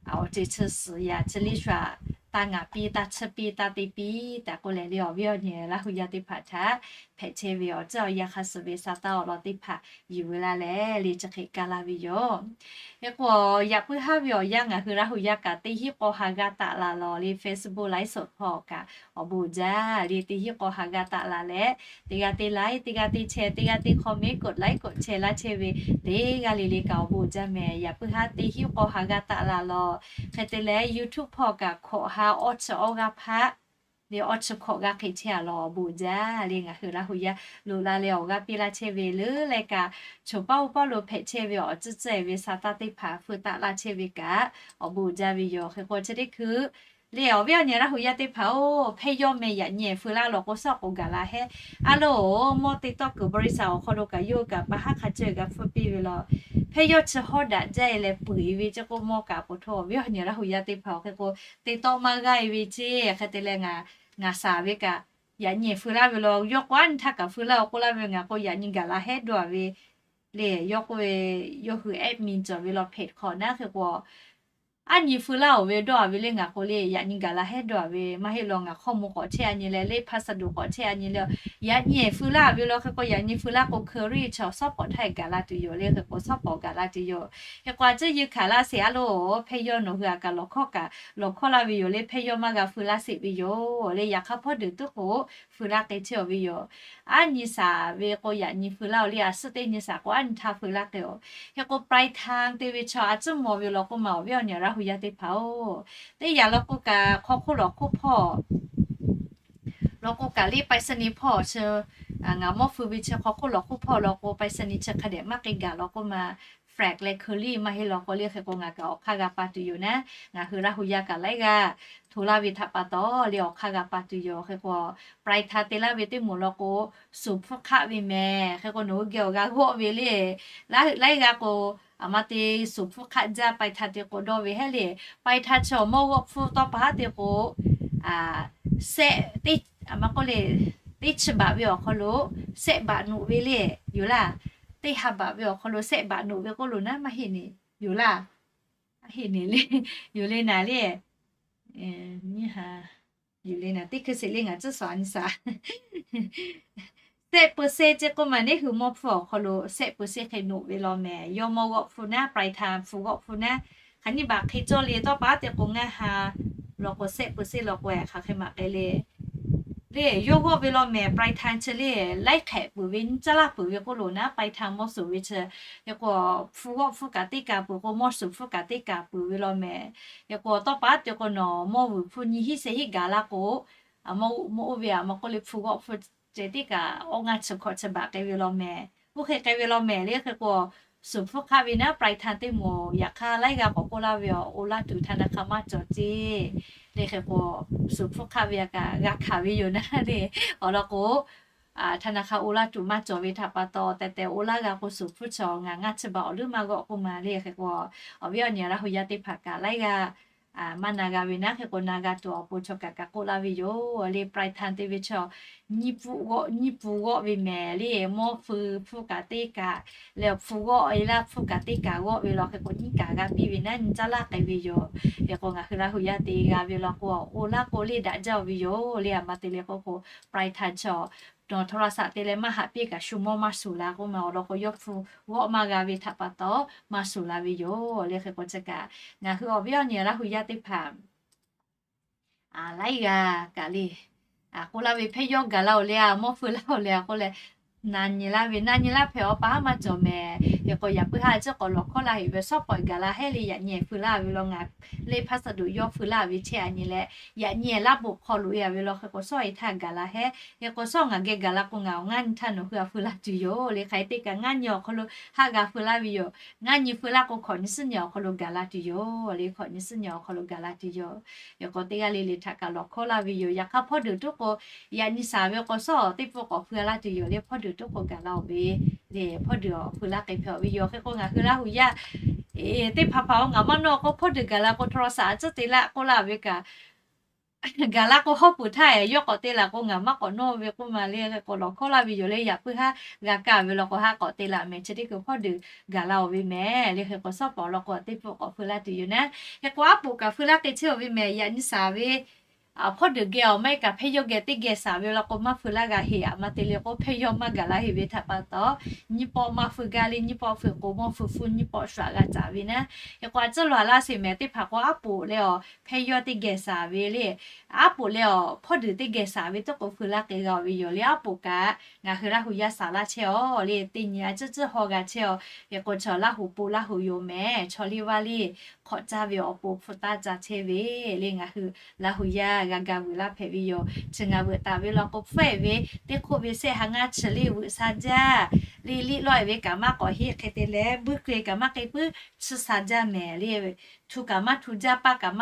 awˬ ceuˬ chi suhˍ yaꞈ chi le shu htaꞈ taˇ ngaˬ piˇ, taˇ tsuhˇ piˇ, taˇ te piˇ tehꞈ k'oˆ leh le, awˬ viˉ awˬ nyi Laˇ hu yaˇ teˇ hpaˍ htaꞈ hpehꞈ chehˇ ve awˬ ceuˬ awˬ yanˇ hk'a shuˍ ve sa taˇ awˬ lawn teˇ hpaˍ yuˬ ve laˇ leh le, chi hk'e kaˇ laˇ ve yoˬ. Hk'e k'o yaꞈ puiˉ haˉ ve awˬ yanˇ ngaˬ hui Laˇ hu yaˇ kaꞈ teˇ hinˉ k'aw ha g'a taˆ la lawˬ le, Facebook ไลฟ์สด hpawˇ kaꞈ awˬ bon jaˇ le, teˇ hinˉ k'aw ha g'a taˆ la leh, teˇ g'aˇ teˇ ไลค์, teˇ g'aˇ teˇ แชร์, teˇ g'aˇ teˇ คอมเมนต์, กดไลค์ กดแชร์ laˇ chehˇ ve teˇ g'aˇ le le kaꞈ awˬ bon jaˇ mehˍ. Yaꞈ puiˉ haˉ teˇ hinˉ k'aw ha g'a taˆ la lawˬ. Hk'e te leh YouTube hpawˇ kaꞈ hkawꞈ ha awˇ chi awˇ g'aˇ hpaˆ le awˇ chi hkawꞈ g'aˇ hk'e chehˇ-a lawˬ, awˬ bon jaˇ le. Ngaˬ hui Laˇ hu yaˇ loꞈ la leh awˬ g'aˇ piˇ laˇ chehˇ ve leuˉ leh kaꞈ, choˬ paˉ oˇ paˉ lo hpehꞈ chehˇ ve awˬ ceuˬ ceuˬ ve sa taˇ teˇ hpaˍ feu taˆ laˇ chehˇ ve kaꞈ awˬ bon jaˇ ve yoˬ. Hk'e k'o chi teˇ hkui le awˬ viˉ awˬ nyi Laˇ hu yaˇ teˇ hpaˍ-oˬ, hpehˇ yawˇ meh yaꞈ nyi feu laˇ lawˬ k'o, suhˉ k'o gaˬ la hehˉ. A loˬ, mawˇ te tawˇ kuiˬ บริษัท awˬ hk'aw lo kaꞈ yawˇ kaꞈ pa haˉ hk'a ceuˬ g'a hpfuhˇ piˇ ve lawˬ. Hpehˇ yawˇ chi hawˉ daꞈ jaˇ-e leh peuˬ-e ve ceˇ k'oˆ mawˇ kaꞈ poˬ htoˇ, awˬ viˉ awˬ nyi Laˇ hu yaˇ teˇ hpaˍ-oˬ, hk'e k'o te tawˆ maˇ g'aˇ-e ve ceˇ. Hk'e te leh ngaˬ, ngaˬ shaˍ ve kaꞈ yaꞈ nyi feu laˇ ve lawˬ. Yawˇ k'o aˉ nyi htaˇ kaꞈ feu laˇ-oˬ k'oˆ laˇ ve, ngaˬ k'o yaꞈ nyi gaˬ la hehˉ dawˇ-a ve le. Yawˇ k'oˆ ve, yawˇ hui แอดมิน cawˬ ve lawˬ เพจ hk'aw naˉ. Hk'e k'o aˉ nyi feu laˇ-oˬ ve dawˇ-a ve le, ngaˬ k'o le yaꞈ nyi gaˬ la hehˉ dawˇ-a ve maˇ heˆ lawˬ, ngaˬ hk'aw mo k'awꞈ chehˇ-a nyi leh le, พัสดุ k'awꞈ chehˇ-a nyi leh, yaꞈ nyi feu laˇ ve lawˬ. Hk'e k'o yaꞈ nyi feu laˇ k'o เคอรี่ chaw suhˉ pawˍ htaˇ gaˬ la tuˬ yoˬ le. Hk'e k'o suhˉ pawˍ gaˬ la tuˬ yoˬ. Hk'e k'o a ciˉ yeunˇ hkanˍ laˇ sheˍ. A loˬ, hpehˇ yawˇ nawˬ hui aꞈ kaꞈ lawˬ hkawˇ kaꞈ lawˬ hkawˇ laˇ ve yoˬ le. Hpehˇ yawˇ maˇ g'a feu laˇ sheˍ ve yoˬ le. Yaꞈ hk'aˇ hpawˇ deuˬ tuˉ k'o feu laˇ k'ai chehˇ-a ve yoˬ. Aˉ nyi shaˍ ve k'o yaꞈ nyi feu laˇ-oˬ le. A suhˉ teˇ nyi shaˍ k'o aˉ nyi htaˇ feu laˇ k'ai-oˬ. Hk'e k'o ปลายทาง te ve chaw a ciˉ mawˬ ve lawˬ k'oˆ ma, awˬ viˉ awˬ nyi Laˇ hu yaˇ teˇ hpaˍ-oˬ, teˇ yanˇ lawˬ k'o kaꞈ hk'aw hk'oˆ lawˬ hk'oˆ hpawˇ lawˬ k'o kaꞈ le ไปรษณีย์ hpawˇ chi ngaˬ mawˇ feu ve chi hk'aw hk'oˆ lawˬ hk'oˆ hpawˇ lawˬ k'o ไปรษณีย์ chi hk'a dehꞈ maˇ k'ai gaˬ lawˬ k'oˆ ma, แฟลกซ์ leh เคอรี่ maˇ heˆ lawˬ k'o le. Hk'e k'o ngaˬ kaꞈ awˬ hk'aˇ g'a pa tuˬ yoˬ naˉ. Ngaˬ hui Laˇ hu yaˇ kaꞈ laiˉ g'aˇ hto laˇ ve htaꞈ pa taw le awˬ hk'aˇ g'a pa tuˬ yoˬ. Hk'e k'o ปลายทาง te laˇ ve teˇ moˍ lawˬ k'o, suˍ hpfuhˇ hk'aˆ ve mehˍ. Hk'e k'o nawˬ hui geh awˬ g'a g'awˆ ve le, laiˉ g'aˇ k'o aˬ ma te suˍ hpfuhˇ hk'aˆ jaˇ ปลายทาง te k'o dawˇ ve hehˉ le. ปลายทาง chi awˬ mawˇ g'awˆ hpfuhˇ tawˇ pa haˉ te k'o, sehˆ teˇ, aˬ ma k'oˆ le, teˇ chi baꞈ ve awˬ hk'aw lo sehˆ baꞈ noꞈ ve le, yoˬ laˇ. Teˇ ha baꞈ ve awˬ hk'aw lo sehˆ baꞈ noꞈ ve k'oˆ lo naˉ, maˇ heˆ ne, yoˬ laˇ. Maˇ heˆ ne le, yoˬ le naˍ le. Nyiˇ ha, yoˬ le naˍ, teˇ hkui sheˍ le ngaˬ tcuhˉ shaˍ nyi shaˍ. Sehˆ เปอร์เซ็นต์ ceˇ k'oˆ ma, neˉ hui mawˇ hpfuhˇ awˬ hk'aw lo sehˆ เปอร์เซ็นต์ hk'e noꞈ ve law mehˍ. Yawˇ mawˇ g'awˆ hpfuhˇ naˉ, ปลายทาง hpu g'awˆ hpfuhˇ naˉ, hk'aˬ nyiˇ baꞈ hk'e cawˇ le. Tawˇ pa haˉ te k'o ngaˇ ha lawˬ k'o sehˆ เปอร์เซ็นต์ lawˬ k'o hk'aˬ hk'e maꞈ k'ai le. Le yawˇ g'awˆ ve law mehˍ, ปลายทาง chi le laiˉ hk'ehꞈ peuˬ ve, nyiˇ caˇ laˇ peuˬ ve k'oˆ lo naˉ, ปลายทาง mawˇ suˍ ve chi. Hk'e k'o hpu g'awˆ hpfuhˇ kaꞈ teˇ kaˬ peuˬ k'o, mawˇ suˍ hpfuhˇ kaꞈ teˇ kaˬ peuˬ ve law mehˍ. Hk'e k'o tawˇ pa haˉ te k'o nawˬ mawˇ vuiˬ hpfuhˇ nyi hiˉ sheh hiˉ gaˬ laˇ k'o, mawˇ oˇ ve aˬ ma k'oˆ le hpu g'awˆ hpfuhˇ ceh teˇ kaꞈ awˇ ngaˇ chi hkawꞈ chi baꞈ k'ai ve law mehˍ. Oˇ hk'e k'ai ve law mehˍ le. Hk'e k'o suˍ hpfuhˇ hk'aˆ ve naˉ, ปลายทาง teˇ moˍ yaꞈ hk'aˇ laiˉ g'aˇ k'awꞈ k'oˆ laˇ ve, awˬ oˇ laˇ tuˬ ธนาคาร maˇ cawˬ ceˇ. Le hk'e k'o suˍ hpfuhˇ hk'aˆ ve aꞈ kaꞈ g'a hkanˍ ve yoˬ naˉ le. Awˬ lawn k'o ธนาคาร oˇ laˇ tuˬ maˇ cawˬ ve htaꞈ pa taw, tehꞈ tehꞈ oˇ laˇ g'a k'o suˍ hpfuhˇ chi ngaˬ ngaˇ chi baꞈ awˬ leuˉ maˇ g'awˆ k'oˆ ma le. Hk'e k'o awˬ viˉ awˬ nyi Laˇ hu yaˇ teˇ hpaˍ kaꞈ laiˉ g'aˇ maˇ na g'a ve naˉ. Hk'e k'o na g'a tuˬ awˬ pon chaw kaꞈ kaꞈ k'oˆ laˇ ve yoˬ le. ปลายทาง te ve chaw nyiˇ pfuhˇ g'awˆ, nyiˇ pfuhˇ g'awˆ ve mehˍ le. Mawˇ hpfuh hpfuhˇ kaꞈ teˇ kaꞈ leh, hpfuh g'awˆ e laˇ hpfuhˇ kaꞈ teˇ kaꞈ g'awˆ ve law hk'e k'o, nyiˇ kaꞈ g'a piˇ ve naˉ nyi caˇ laˇ k'ai ve yoˬ. Hk'e k'o ngaˬ hui Laˇ huˍ yaˇ te g'a ve law k'o, oˇ laˇ k'o le daꞈ jaˇ ve yoˬ le. A ma te le k'oˆ k'o, ปลายทาง chaw โทรศัพท์ te leh maˇ haꞈ piˇ kaꞈ shu mawˇ maˇ shuˍ la k'oˆ ma awˬ lawn k'o, yawˇ hpu g'awˆ maˇ g'a ve htaꞈ pa taw maˇ shuˍ la ve yoˬ le. Hk'e k'o chi kaꞈ ngaˬ hui awˬ viˉ awˬ nyi Laˇ huˍ yaˇ teˇ hpaˍ laiˉ g'aˇ kaꞈ le, k'oˆ laˇ ve hpehˇ yawˇ gaˬ la-oˬ le, a mawˇ hpfuh laˇ-oˬ le, a k'oˆ leh na nyi laˇ ve, na nyi laˇ hpehꞈ awˬ pa haˉ maˇ cawˬ mehˍ. Hk'e k'o yaꞈ puiˉ haˉ ciˉ k'awꞈ lawˬ hkawˇ laˇ heꞈ ve, shawˉ pawˍ gaˬ la hehˉ le, yaꞈ nyi hpfuh laˇ ve law ngaˬ le hpaˇ suh doꞈ yawˇ hpfuh laˇ ve chehˇ a nyi leh, yaꞈ nyi laˇ boꞈ hk'aw loꞈ e a ve law hk'e k'o, shawˉ e htaˇ gaˬ la hehˉ. Hk'e k'o shawˉ ngaˬ geh gaˬ la k'o, ngaˬ awˬ ngaˇ nyi htaˇ nawˬ hui a hpfuh laˇ tuˬ yoˬ le. Hk'aˬ hk'e te kaꞈ ngaˇ nyi awˬ hk'aw lo haˆ g'a hpfuh laˇ ve yoˬ. Ngaˇ nyi hpfuh laˇ k'o, hkawꞈ nyi suhˉ nyi awˬ hk'aw lo gaˬ la tuˬ yoˬ le. Hkawꞈ nyi suhˉ nyi awˬ hk'aw lo gaˬ la tuˬ yoˬ. Hk'e k'o teˇ g'aˇ le le htaꞈ kaꞈ lawˬ hkawˇ laˇ ve yoˬ. Yaꞈ hk'aˇ hpawˇ deuˬ tuˉ k'o, yaꞈ nyi shaˍ ve k'o shawˉ teˇ pfuhˇ k'awꞈ hpfuh laˇ tuˬ yoˬ le. Hpawˇ deuˬ tuˉ k'o gaˬ la-oˬ ve le, hpawˇ deuˬ awˬ hpfuh laˇ k'ai hpehꞈ ve yoˬ. Hk'e k'o ngaˬ hui Laˇ huˍ yaˇ teˇ hpaˍ hpaˍ-oˬ, ngaˬ maˇ nawˇ k'o hpawˇ deuˬ gaˬ la k'o โทรศัพท์ a ciˉ te laˇ k'oˆ laˇ ve kaꞈ, gaˬ la k'o hawˉ peuˬ htaˇ yawˇ k'awꞈ te laˬ k'o, ngaˬ maˇ k'awꞈ nawˇ ve k'oˆ ma le. Hk'e k'o lawˬ hkawˇ laˇ ve yoˬ le. Yaꞈ puiˉ haˉ g'a kaˇ ve law k'o, haˉ k'awꞈ te laˬ mehˍ. Chi teˇ hkui hpawˇ deuˬ gaˬ la-oˬ ve mehˍ le. Hk'e k'o shawˉ pawˍ law k'o teˇ pfuhˇ k'awꞈ hpfuh laˇ tuˬ yoˬ naˉ. Hk'e k'o aˉ poꞈ kaꞈ hpfuh laˇ k'ai chehˇ-oˬ ve mehˍ. Yaꞈ nyi shaˍ ve hpawˇ deuˬ geh awˬ maˇ heˆ kaꞈ hpehˇ yawˇ geh teˇ geh shaˍ ve law k'o, maˇ hpfuh laˇ g'a heˆ. A ma te le k'o hpehˇ yawˇ maˇ gaˬ la heˆ ve htaꞈ pa taw, nyiˇ pawˆ maˇ hpfuh gaˇ le. Nyiˇ pawˆ hpfuh k'o, mawˇ hpfuh hpfuhˇ nyiˇ pawˆ shu aꞈ g'a caˍ ve naˉ. Hk'e k'o a ciˉ lawˬ a laˇ sheˍ mehˍ teˇ hpaˍ k'o, aˉ poꞈ leh awˬ hpehˇ yawˇ teˇ geh shaˍ ve le, aˉ poꞈ leh awˬ hpawˇ deuˬ teˇ geh shaˍ ve teˇ k'o hpfuh laˇ k'ai g'a-oˬ ve yoˬ le. Aˉ poꞈ kaꞈ ngaˬ hui Laˇ huˍ yaˇ shaˍ laˇ chehˇ-oˬ le. Teˇ nyi a ciˉ ciˉ haw g'a chehˇ-oˬ. Hk'e k'o chaw Laˇ huˍ po Laˇ huˍ yoˬ mehˍ. Chaw liˇ vaˇ liˇ hk'awꞈ caˇ ve awˬ pon hpu taˇ ca chehˇ ve le. Ngaˬ hui Laˇ huˍ yaˇ g'a ga vuiˬ laˇ hpehꞈ ve yoˬ. Chi ngaˬ veuꞈ taˍ ve law k'o, hpfuhˆ-e ve teˇ hk'oˆ ve shehˆ ha ngaˇ chi le veuꞈ sha jaˇ le. Liꞈ lawˆ-e ve kaꞈ maˇ k'awꞈ heˆ. Hk'e te leh buiˇ keu kaꞈ maˇ k'e puiˉ, chi sha jaˇ mehˍ le. Htu kaꞈ maˇ htu jaˇ, paˇ kaꞈ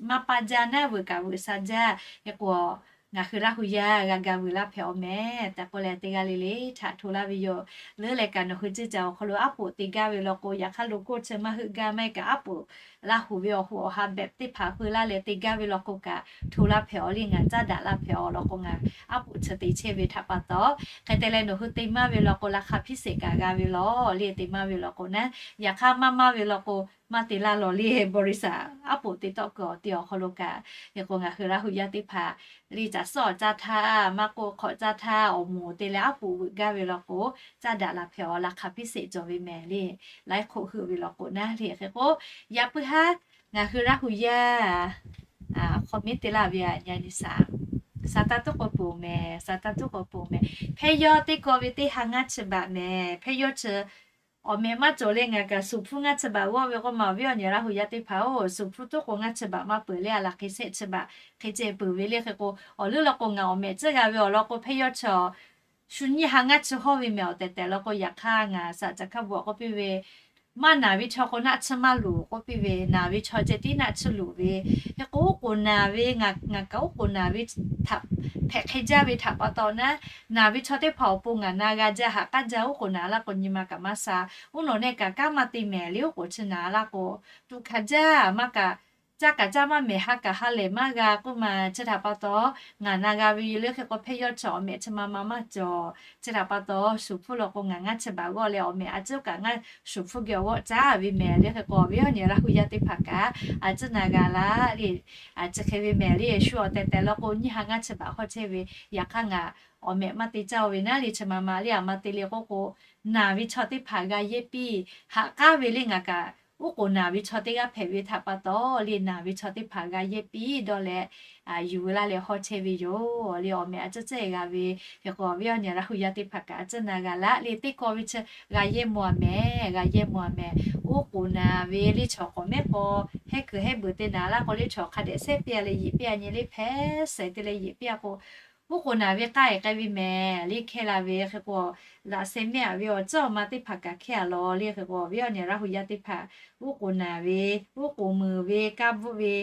maˇ paˇ jaˇ naˉ, veuꞈ kaꞈ veuꞈ sha jaˇ. Hk'e k'o ngaˬ hui Laˇ huˍ yaˇ g'a ga vuiˬ laˇ hpehꞈ-oˬ mehˍ tehꞈ k'oˆ leh teˇ g'aˇ le le htaꞈ hto laˇ ve yoˬ. Leuˉ leh kaꞈ nawˬ hui ceˇ caˬ awˬ hk'aw lo aˉ poꞈ te gaˇ ve law k'o, yaꞈ hk'aˇ lo k'oˆ chi maˇ heuˆ gaˇ maˇ heˆ kaꞈ, aˉ poꞈ Laˇ huˍ ve awˬ hoꞈ awˬ ha beh teˇ hpaˍ hpfuh laˇ leh te gaˇ ve law k'o kaꞈ hto laˇ hpehꞈ-oˬ le. Ngaˬ caˇ daꞈ laˇ hpehꞈ-oˬ law k'o, ngaˬ aˉ poꞈ chi te chehˇ ve htaꞈ pa taw, hk'e te leh nawˬ hui te maˇ ve law k'o, ราคาพิเศษ kaꞈ g'a ve law le. Te maˇ ve law k'o naˉ, yaꞈ hk'aˇ maˇ maˇ ve law k'o, maˇ te laˇ lawˬ le. บริษัท aˉ poꞈ te tawˆ keu awˬ te awˬ hk'aw lo kaꞈ, hk'e k'o ngaˬ hui Laˇ huˍ yaˇ teˇ hpaˍ le, caˬ suhˉ awˬ caˇ htaˇ, maˇ k'oˆ hk'awꞈ caˇ htaˇ, awˬ moˍ te leh aˉ poꞈ veuꞈ gaˇ ve law k'o, caˇ daꞈ laˇ hpehꞈ-oˬ, ราคาพิเศษ cawˬ ve mehˍ le. Laiˉ hk'oˆ heuˆ ve law k'o naˉ le. Hk'e k'o yaꞈ puiˉ haˉ ngaˬ hui Laˇ huˍ yaˇ hk'aw miˉ te laˇ ve a nyi a nyi shaˍ, shaˍ taˇ tuˉ k'o ponˬ mehˍ, shaˍ taˇ tuˉ k'o ponˬ mehˍ. Hpehˇ yawˇ teˇ kaw ve teˇ ha ngaˇ chi baꞈ mehˍ. Hpehˇ yawˇ chi awˬ mehꞈ maˇ cawˬ le. Ngaˬ kaꞈ shuˍ hpfuhˇ ngaˇ chi baꞈ g'awˇ ve k'oˆ ma, awˬ viˉ awˬ nyi Laˇ huˍ yaˇ teˇ hpaˍ-oˬ, shuˍ hpfuhˇ tuˉ k'o ngaˇ chi baꞈ maˇ peuˬ le. A laˬ hk'e shehˆ chi baꞈ hk'e ceh peuˬ ve le. Hk'e k'o awˬ leuˉ law k'o ngaˬ awˬ mehꞈ ciˇ g'a ve awˬ lawn k'o, hpehˇ yawˇ chi shu nyiˇ ha ngaˇ chi hawˇ ve mehˍ. Awˬ tehˬ tehˬ law k'o, yaꞈ hk'aˇ ngaˬ shaꞈ caˬ hkaˇ bvuhꞈ k'oˆ piˇ ve, maˇ naˬ ve chaw k'o naˆ tsuhˇ maˇ loˍ k'oˆ piˇ ve, naˬ ve chaw ceh tiˉ naˆ tsuhˇ loˍ ve. Hk'e k'o oˉ k'oˍ naˬ ve, ngaˬ kaꞈ oˉ k'oˍ naˬ ve htaꞈ hpehꞈ hk'e jaˇ ve htaꞈ pa taw naˉ, naˬ ve chaw teˇ hpaˍ awˬ pon ngaˬ na g'a jaˇ, haꞈ k'aˉ jaˇ. Oˉ k'oˍ naˬ laˇ k'o nyi ma kaꞈ maˇ sha. Oˇ nawˬ nehˆ kaꞈ kanˉ maˇ te mehˍ le. Oˉ k'oˍ chi naˬ laˇ k'o, tuꞈ hkanˍ jaˇ maˇ kaꞈ, caˇ kaꞈ caˇ maˇ mehˍ, ha kaꞈ ha lehˬ maˇ g'a k'oˆ ma. Chi htaꞈ pa taw ngaˬ na g'a ve yoˬ le. Hk'e k'o hpehˇ yawˇ chi awˬ mehꞈ chi ma ma maˇ cawˬ. Chi htaꞈ pa taw shuˍ hpfuhˇ law k'o ngaˬ ngaˇ chi baꞈ g'awˇ leh awˬ mehꞈ a ciˉ kaꞈ ngaˇ shuˍ hpfuhˇ geh awˬ g'awˆ caˇ ve mehˍ le. Hk'e k'o awˬ viˉ awˬ nyi Laˇ huˍ yaˇ teˇ hpaˍ kaꞈ a ciˉ na g'a laˇ le. Chi hk'e ve mehˍ le. Shu awˬ tehˬ tehˬ law k'o nyiˇ ha ngaˇ chi baꞈ hawˇ chehˇ ve, yaꞈ hk'aˇ ngaˬ awˬ mehꞈ maˇ te caˇ-oˬ ve naˉ le. Chi ma ma le. A ma te le k'oˆ k'o, naˬ ve chaw teˇ hpaˍ g'a yehˇ piˇ, haꞈ k'aˉ ve le. Ngaˬ kaꞈ oˉ k'oˍ naˬ ve chaw teˇ g'aˇ hpehꞈ ve htaꞈ pa taw le, naˬ ve chaw teˇ hpaˍ g'a yehˇ piˇ dawˇ leh yuˬ veu laˇ leh hawˇ chehˇ ve yoˬ le. Awˬ mehꞈ a ciˉ ciˉ g'a ve. Hk'e k'o awˬ viˉ awˬ nyi Laˇ huˍ yaˇ teˇ hpaˍ kaꞈ a ciˉ na g'a laˇ le. Teˇ kaw ve chi g'a yehˇ mvuh-a mehˍ, g'a yehˇ mvuh-a mehˍ. Oˉ k'oˍ naˬ ve le, chaw k'awꞈ mehˉ k'aw hehˉ kuiˬ hehˉ beuˬ te naˬ laˇ k'o le, chaw hk'a dehꞈ shehˉ piˇ-a leh yeˬ piˇ-a nyi le, hpehˇ shehˍ te leh yeˬ piˇ-a k'o, oˉ k'oˍ naˬ ve k'aˇ-e k'ai ve mehˍ le. Hkehˇ la ve hk'e k'o, laꞈ sheh mehˆ-a ve awˬ ceuˬ awˬ ma teˇ hpaˍ kaꞈ hkehˇ-a lawˬ le. Hk'e k'o awˬ viˉ awˬ nyi Laˇ huˍ yaˇ teˇ hpaˍ oˉ k'oˍ naˬ ve, oˉ k'oˍ meuˍ ve, kaˇ bvuhˆ ve,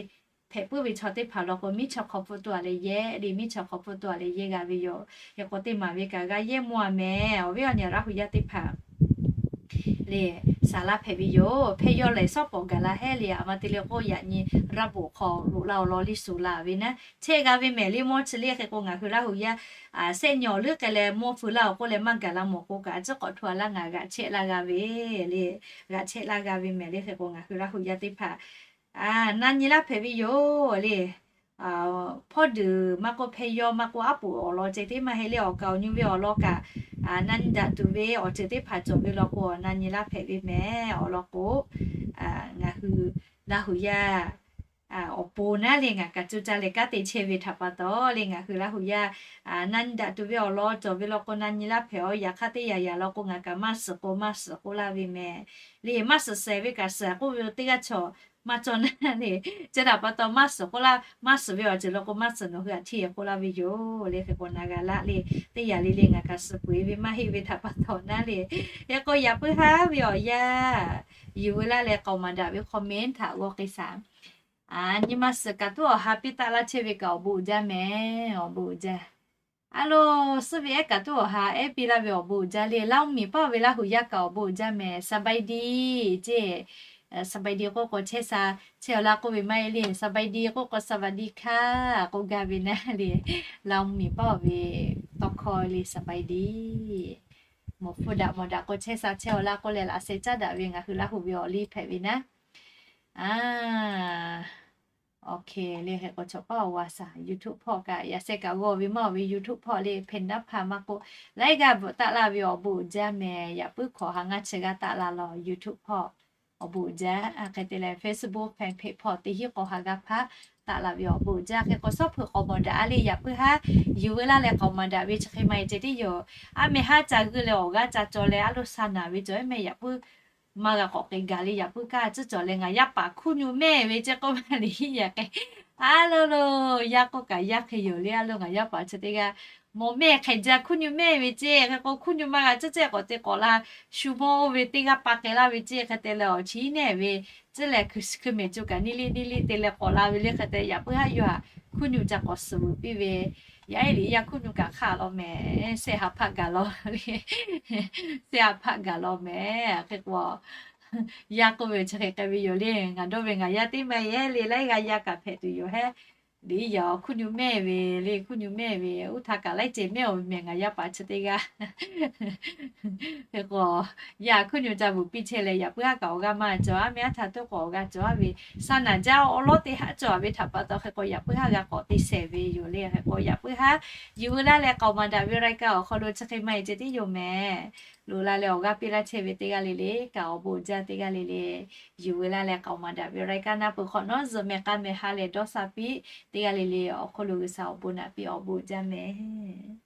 hpehꞈ puiˉ ve chaw teˇ hpaˍ law k'o, miˉ chaw hk'aw hpfuhˇ tuˬ-a leh yehˇ le, miˉ chaw hk'aw hpfuhˇ tuˬ-a leh yehˇ g'a ve yoˬ. Hk'e k'o teˇ maˬ ve kaꞈ g'a yehˇ mvuh-a mehˍ. Awˬ viˉ awˬ nyi Laˇ huˍ yaˇ teˇ hpaˍ le, saˍ laˇ hpehꞈ ve yoˬ. Hpehˇ yawˇ lehˬ shawˉ pawˍ gaˬ la hehˉ le, aˬ ma te le k'o yaꞈ nyi raˇ poˍ hk'aw loꞈ la awˬ lawn liˇ suhˍ la ve naˉ chehˇ g'a ve mehˍ le mawˇ chi le. Hk'e k'o ngaˬ hui Laˇ huˍ yaˇ sehˆ nyi awˬ leuˉ k'ai leh mawˇ feu laˇ awˬ k'oˆ leh maˇ gaˬ la mawˬ k'o kaꞈ, a ciˉ k'awꞈ hto a laˇ ngaˬ g'aꞈ chehˇ laˇ g'a ve le, g'aꞈ chehˇ laˇ g'a ve mehˍ le. Hk'e k'o ngaˬ hui Laˇ huˍ yaˇ teˇ hpaˍ na nyi laˇ hpehꞈ ve yoˬ le. Hpawˇ duˬ maˇ k'oˆ, hpehˇ yawˇ maˇ k'oˆ, aˉ poꞈ awˬ lawn ceh tiˉ maˇ heˆ le. Awˬ kaˍ awˬ nyi ve awˬ lawn kaꞈ na nyi daꞈ tuˬ ve awˬ ceuˬ teˇ hpaˍ cawˬ ve law k'o, na nyi laˇ hpehꞈ ve mehˍ. Awˬ lawn k'o, ngaˬ hui Laˇ huˍ yaˇ awˬ pon naˉ le ngaˬ kaꞈ cuˇ caˇ leh kanˉ te chehˇ ve htaꞈ pa taw le, ngaˬ hui Laˇ huˍ yaˇ na nyi daꞈ tuˬ ve awˬ lawn cawˬ ve law k'o, na nyi laˇ hpehꞈ-oˬ. Yaꞈ hk'aˇ teˇ yanˇ yanˇ law k'o ngaˬ kaꞈ maˇ suhˍ k'o maˇ suhˍ k'oˆ laˇ ve mehˍ le. Maˇ suhˍ shehˍ ve kaꞈ suhˍ k'oˆ ve teˇ g'aˇ chaw maˇ cawˬ naˉ le. Chi htaꞈ pa taw maˇ suhˍ k'oˆ laˇ, maˇ suhˍ ve awˬ ceuˬ law k'o maˇ suhˍ, nawˬ hui htaꞈ hteˇ k'oˆ laˇ ve yoˬ le. Hk'e k'o na g'a laˇ le, teˇ yanˇ le le ngaˬ kaꞈ suhˍ peuˬ-e ve maˇ heˆ ve htaꞈ pa taw naˉ le. Hk'e k'o yaꞈ puiˉ haˉ ve awˬ yanˇ yuˬ veu laˇ leh k'aoˍ maˍ daꞈ ve comment htaꞈ g'aw k'ai shaˍ. Nyi ma suhˍ kaꞈ tuˉ awˬ ha piˇ taˆ laˇ chehˇ ve kaꞈ awˬ bon uiˍ jaˇ mehˍ, awˬ bon uiˍ jaˇ. A lo, suhˉ ve ehˉ kaꞈ tuˉ awˬ ha ehˉ piˇ laˇ ve awˬ bon uiˍ jaˇ le. Laˇ mvuhˇ miˬ paˆ ve Laˇ huˍ yaˇ kaꞈ awˬ bon uiˍ jaˇ mehˍ, สบายดี ceˇ. สบายดี k'oˆ k'o chehˇ sha, chehˇ awˬ laˇ k'oˆ ve maˇ heˆ le. สบายดี k'oˆ k'o สวัสดีค่ะ k'oˆ gaˇ ve naˉ le. Laˇ mvuhˇ miˬ paˆ ve tawˇ hkawˇ le สบายดี. Mawˬ hpfuhˇ daꞈ mawˬ daꞈ k'o chehˇ sha, chehˇ awˬ laˇ k'oˆ leh laꞈ sheh caˉ daꞈ ve ngaˬ hui Laˇ huˍ ve awˬ liˇ hpehꞈ ve naˉ. Awˬ hk'e le, hk'e k'o chaw paˉ awˬ g'a shaˍ YouTube hpawˇ kaꞈ yaꞈ sheh kaꞈ g'aw ve maˇ awˬ ve YouTube hpawˇ le, แผ่นดินฟ้า maˇ k'oˆ, laiˉ g'aˇ bvuhꞈ taˆ laˇ ve awˬ bon uiˍ jaˇ mehˍ. Yaꞈ puiˉ hk'awꞈ ha ngaˇ chi g'aˇ taˆ la law YouTube hpawˇ awˬ bon uiˍ jaˇ. Hk'e te leh Facebook fan page hpawˇ teˇ hinˉ k'awꞈ ha g'aˇ hpaˇ taˆ la ve awˬ bon uiˍ jaˇ. Hk'e k'o shawˉ hpeuꞈ k'aoˍ maˍ daꞈ a le, yaꞈ puiˉ haˉ yuˬ veu laˇ leh k'aoˍ maˍ daꞈ ve chi hk'e maˇ heˆ ceh tiˉ yoˬ. A meh haˉ ca g'uiˇ leh awˬ g'aˇ ca caw leh a lo sha naˍ ve cawˬ mehˍ. Yaꞈ puiˉ maˇ g'a k'awꞈ k'ai gaˬ le. Yaꞈ puiˉ kaˇ ciˉ cawˬ leh ngaˬ yaˇ paˍ hkuˇ nyu mehˇ ve ceh k'oˆ maˇ le yaꞈ k'ai. A lo lo, yaˇ k'oˆ kaꞈ yaˇ hk'e yoˬ le. A lo ngaˬ yaˇ paˍ chi teˇ g'aˇ mawˬ mehˇ hk'e jaˇ, hkuˇ nyu mehˇ ve ceh. Hk'e k'o hkuˇ nyu maˇ g'a ciˉ ceh k'awꞈ te k'awꞈ la, shu mawˇ oˇ ve teˇ g'aˇ pa k'ai laˇ ve ceh. Hk'e te leh awˬ chi iˉ nehˇ ve ciˉ leh hkui hkui mehˍ co kaꞈ niˇ liˇ niˇ liˇ te leh k'awꞈ la ve le. Hk'e te yaꞈ puiˉ haˉ yawˇ htaꞈ hkuˇ nyu ca k'awꞈ suhˍ vuiˬ piˇ ve, yaˇ ehˉ liꞈ yaˇ hkuˇ nyu kaꞈ hk'aˆ law mehˍ, shehˆ ha hpaˆ gaˬ law le. Shehˆ ha hpaˆ gaˬ law mehˍ. Hk'e k'o yaˇ k'oˆ ve chi hk'e k'ai ve yoˬ le. Ngaˬ dawˇ ve ngaˬ yaˇ teˇ maˇ heˆ le, laiˉ g'aˇ yaˇ kaꞈ hpehꞈ tuˬ yoˬ hehˉ. Liꞈ yaˇ hkuˇ nyu mehˇ ve le, hkuˇ nyu mehˇ ve uˉ htaˇ kaꞈ laiˉ ceuˬ mehˇ awˬ ve mehˍ ngaˬ yaˇ paˍ chi teˇ g'aˇ. Hk'e k'o yaˇ hkuˇ nyu ca vuiˬ piˇ chehˇ leh yaꞈ puiˉ haˉ kaꞈ awˬ g'aˇ maˇ cawˬ, a meh aˉ htaˇ tuˉ k'awꞈ awˬ g'aˇ cawˬ a ve, sha naˍ jaˇ awˉ lawˉ teˇ haˉ cawˬ a ve htaꞈ pa taw hk'e k'o yaꞈ puiˉ haˉ g'a k'awꞈ te shehˍ ve yoˬ le. Hk'e k'o yaꞈ puiˉ haˉ yuˬ veu laˇ leh k'aoˍ maˍ daꞈ ve รายการ awˬ hk'aw lo chi hk'e maˇ heˆ ceh tiˉ yoˬ mehˍ. Loꞈ la leh awˬ g'aˇ piˇ laˇ chehˇ ve teˇ g'aˇ le le kaꞈ awˬ bon uiˍ jaˇ. Teˇ g'aˇ le le yuˬ veu laˇ leh k'aoˍ maˍ daꞈ ve รายการ naˆ peuˬ hk'awꞈ nawˉ zuhꞈ mehˍ k'a mehˍ ha leh dawˇ sha piˇ. Teˇ g'aˇ le le awˬ hk'aw lo G'uiˬsha awˬ bon naꞈ piˇ awˬ bon uiˍ jaˇ mehˍ.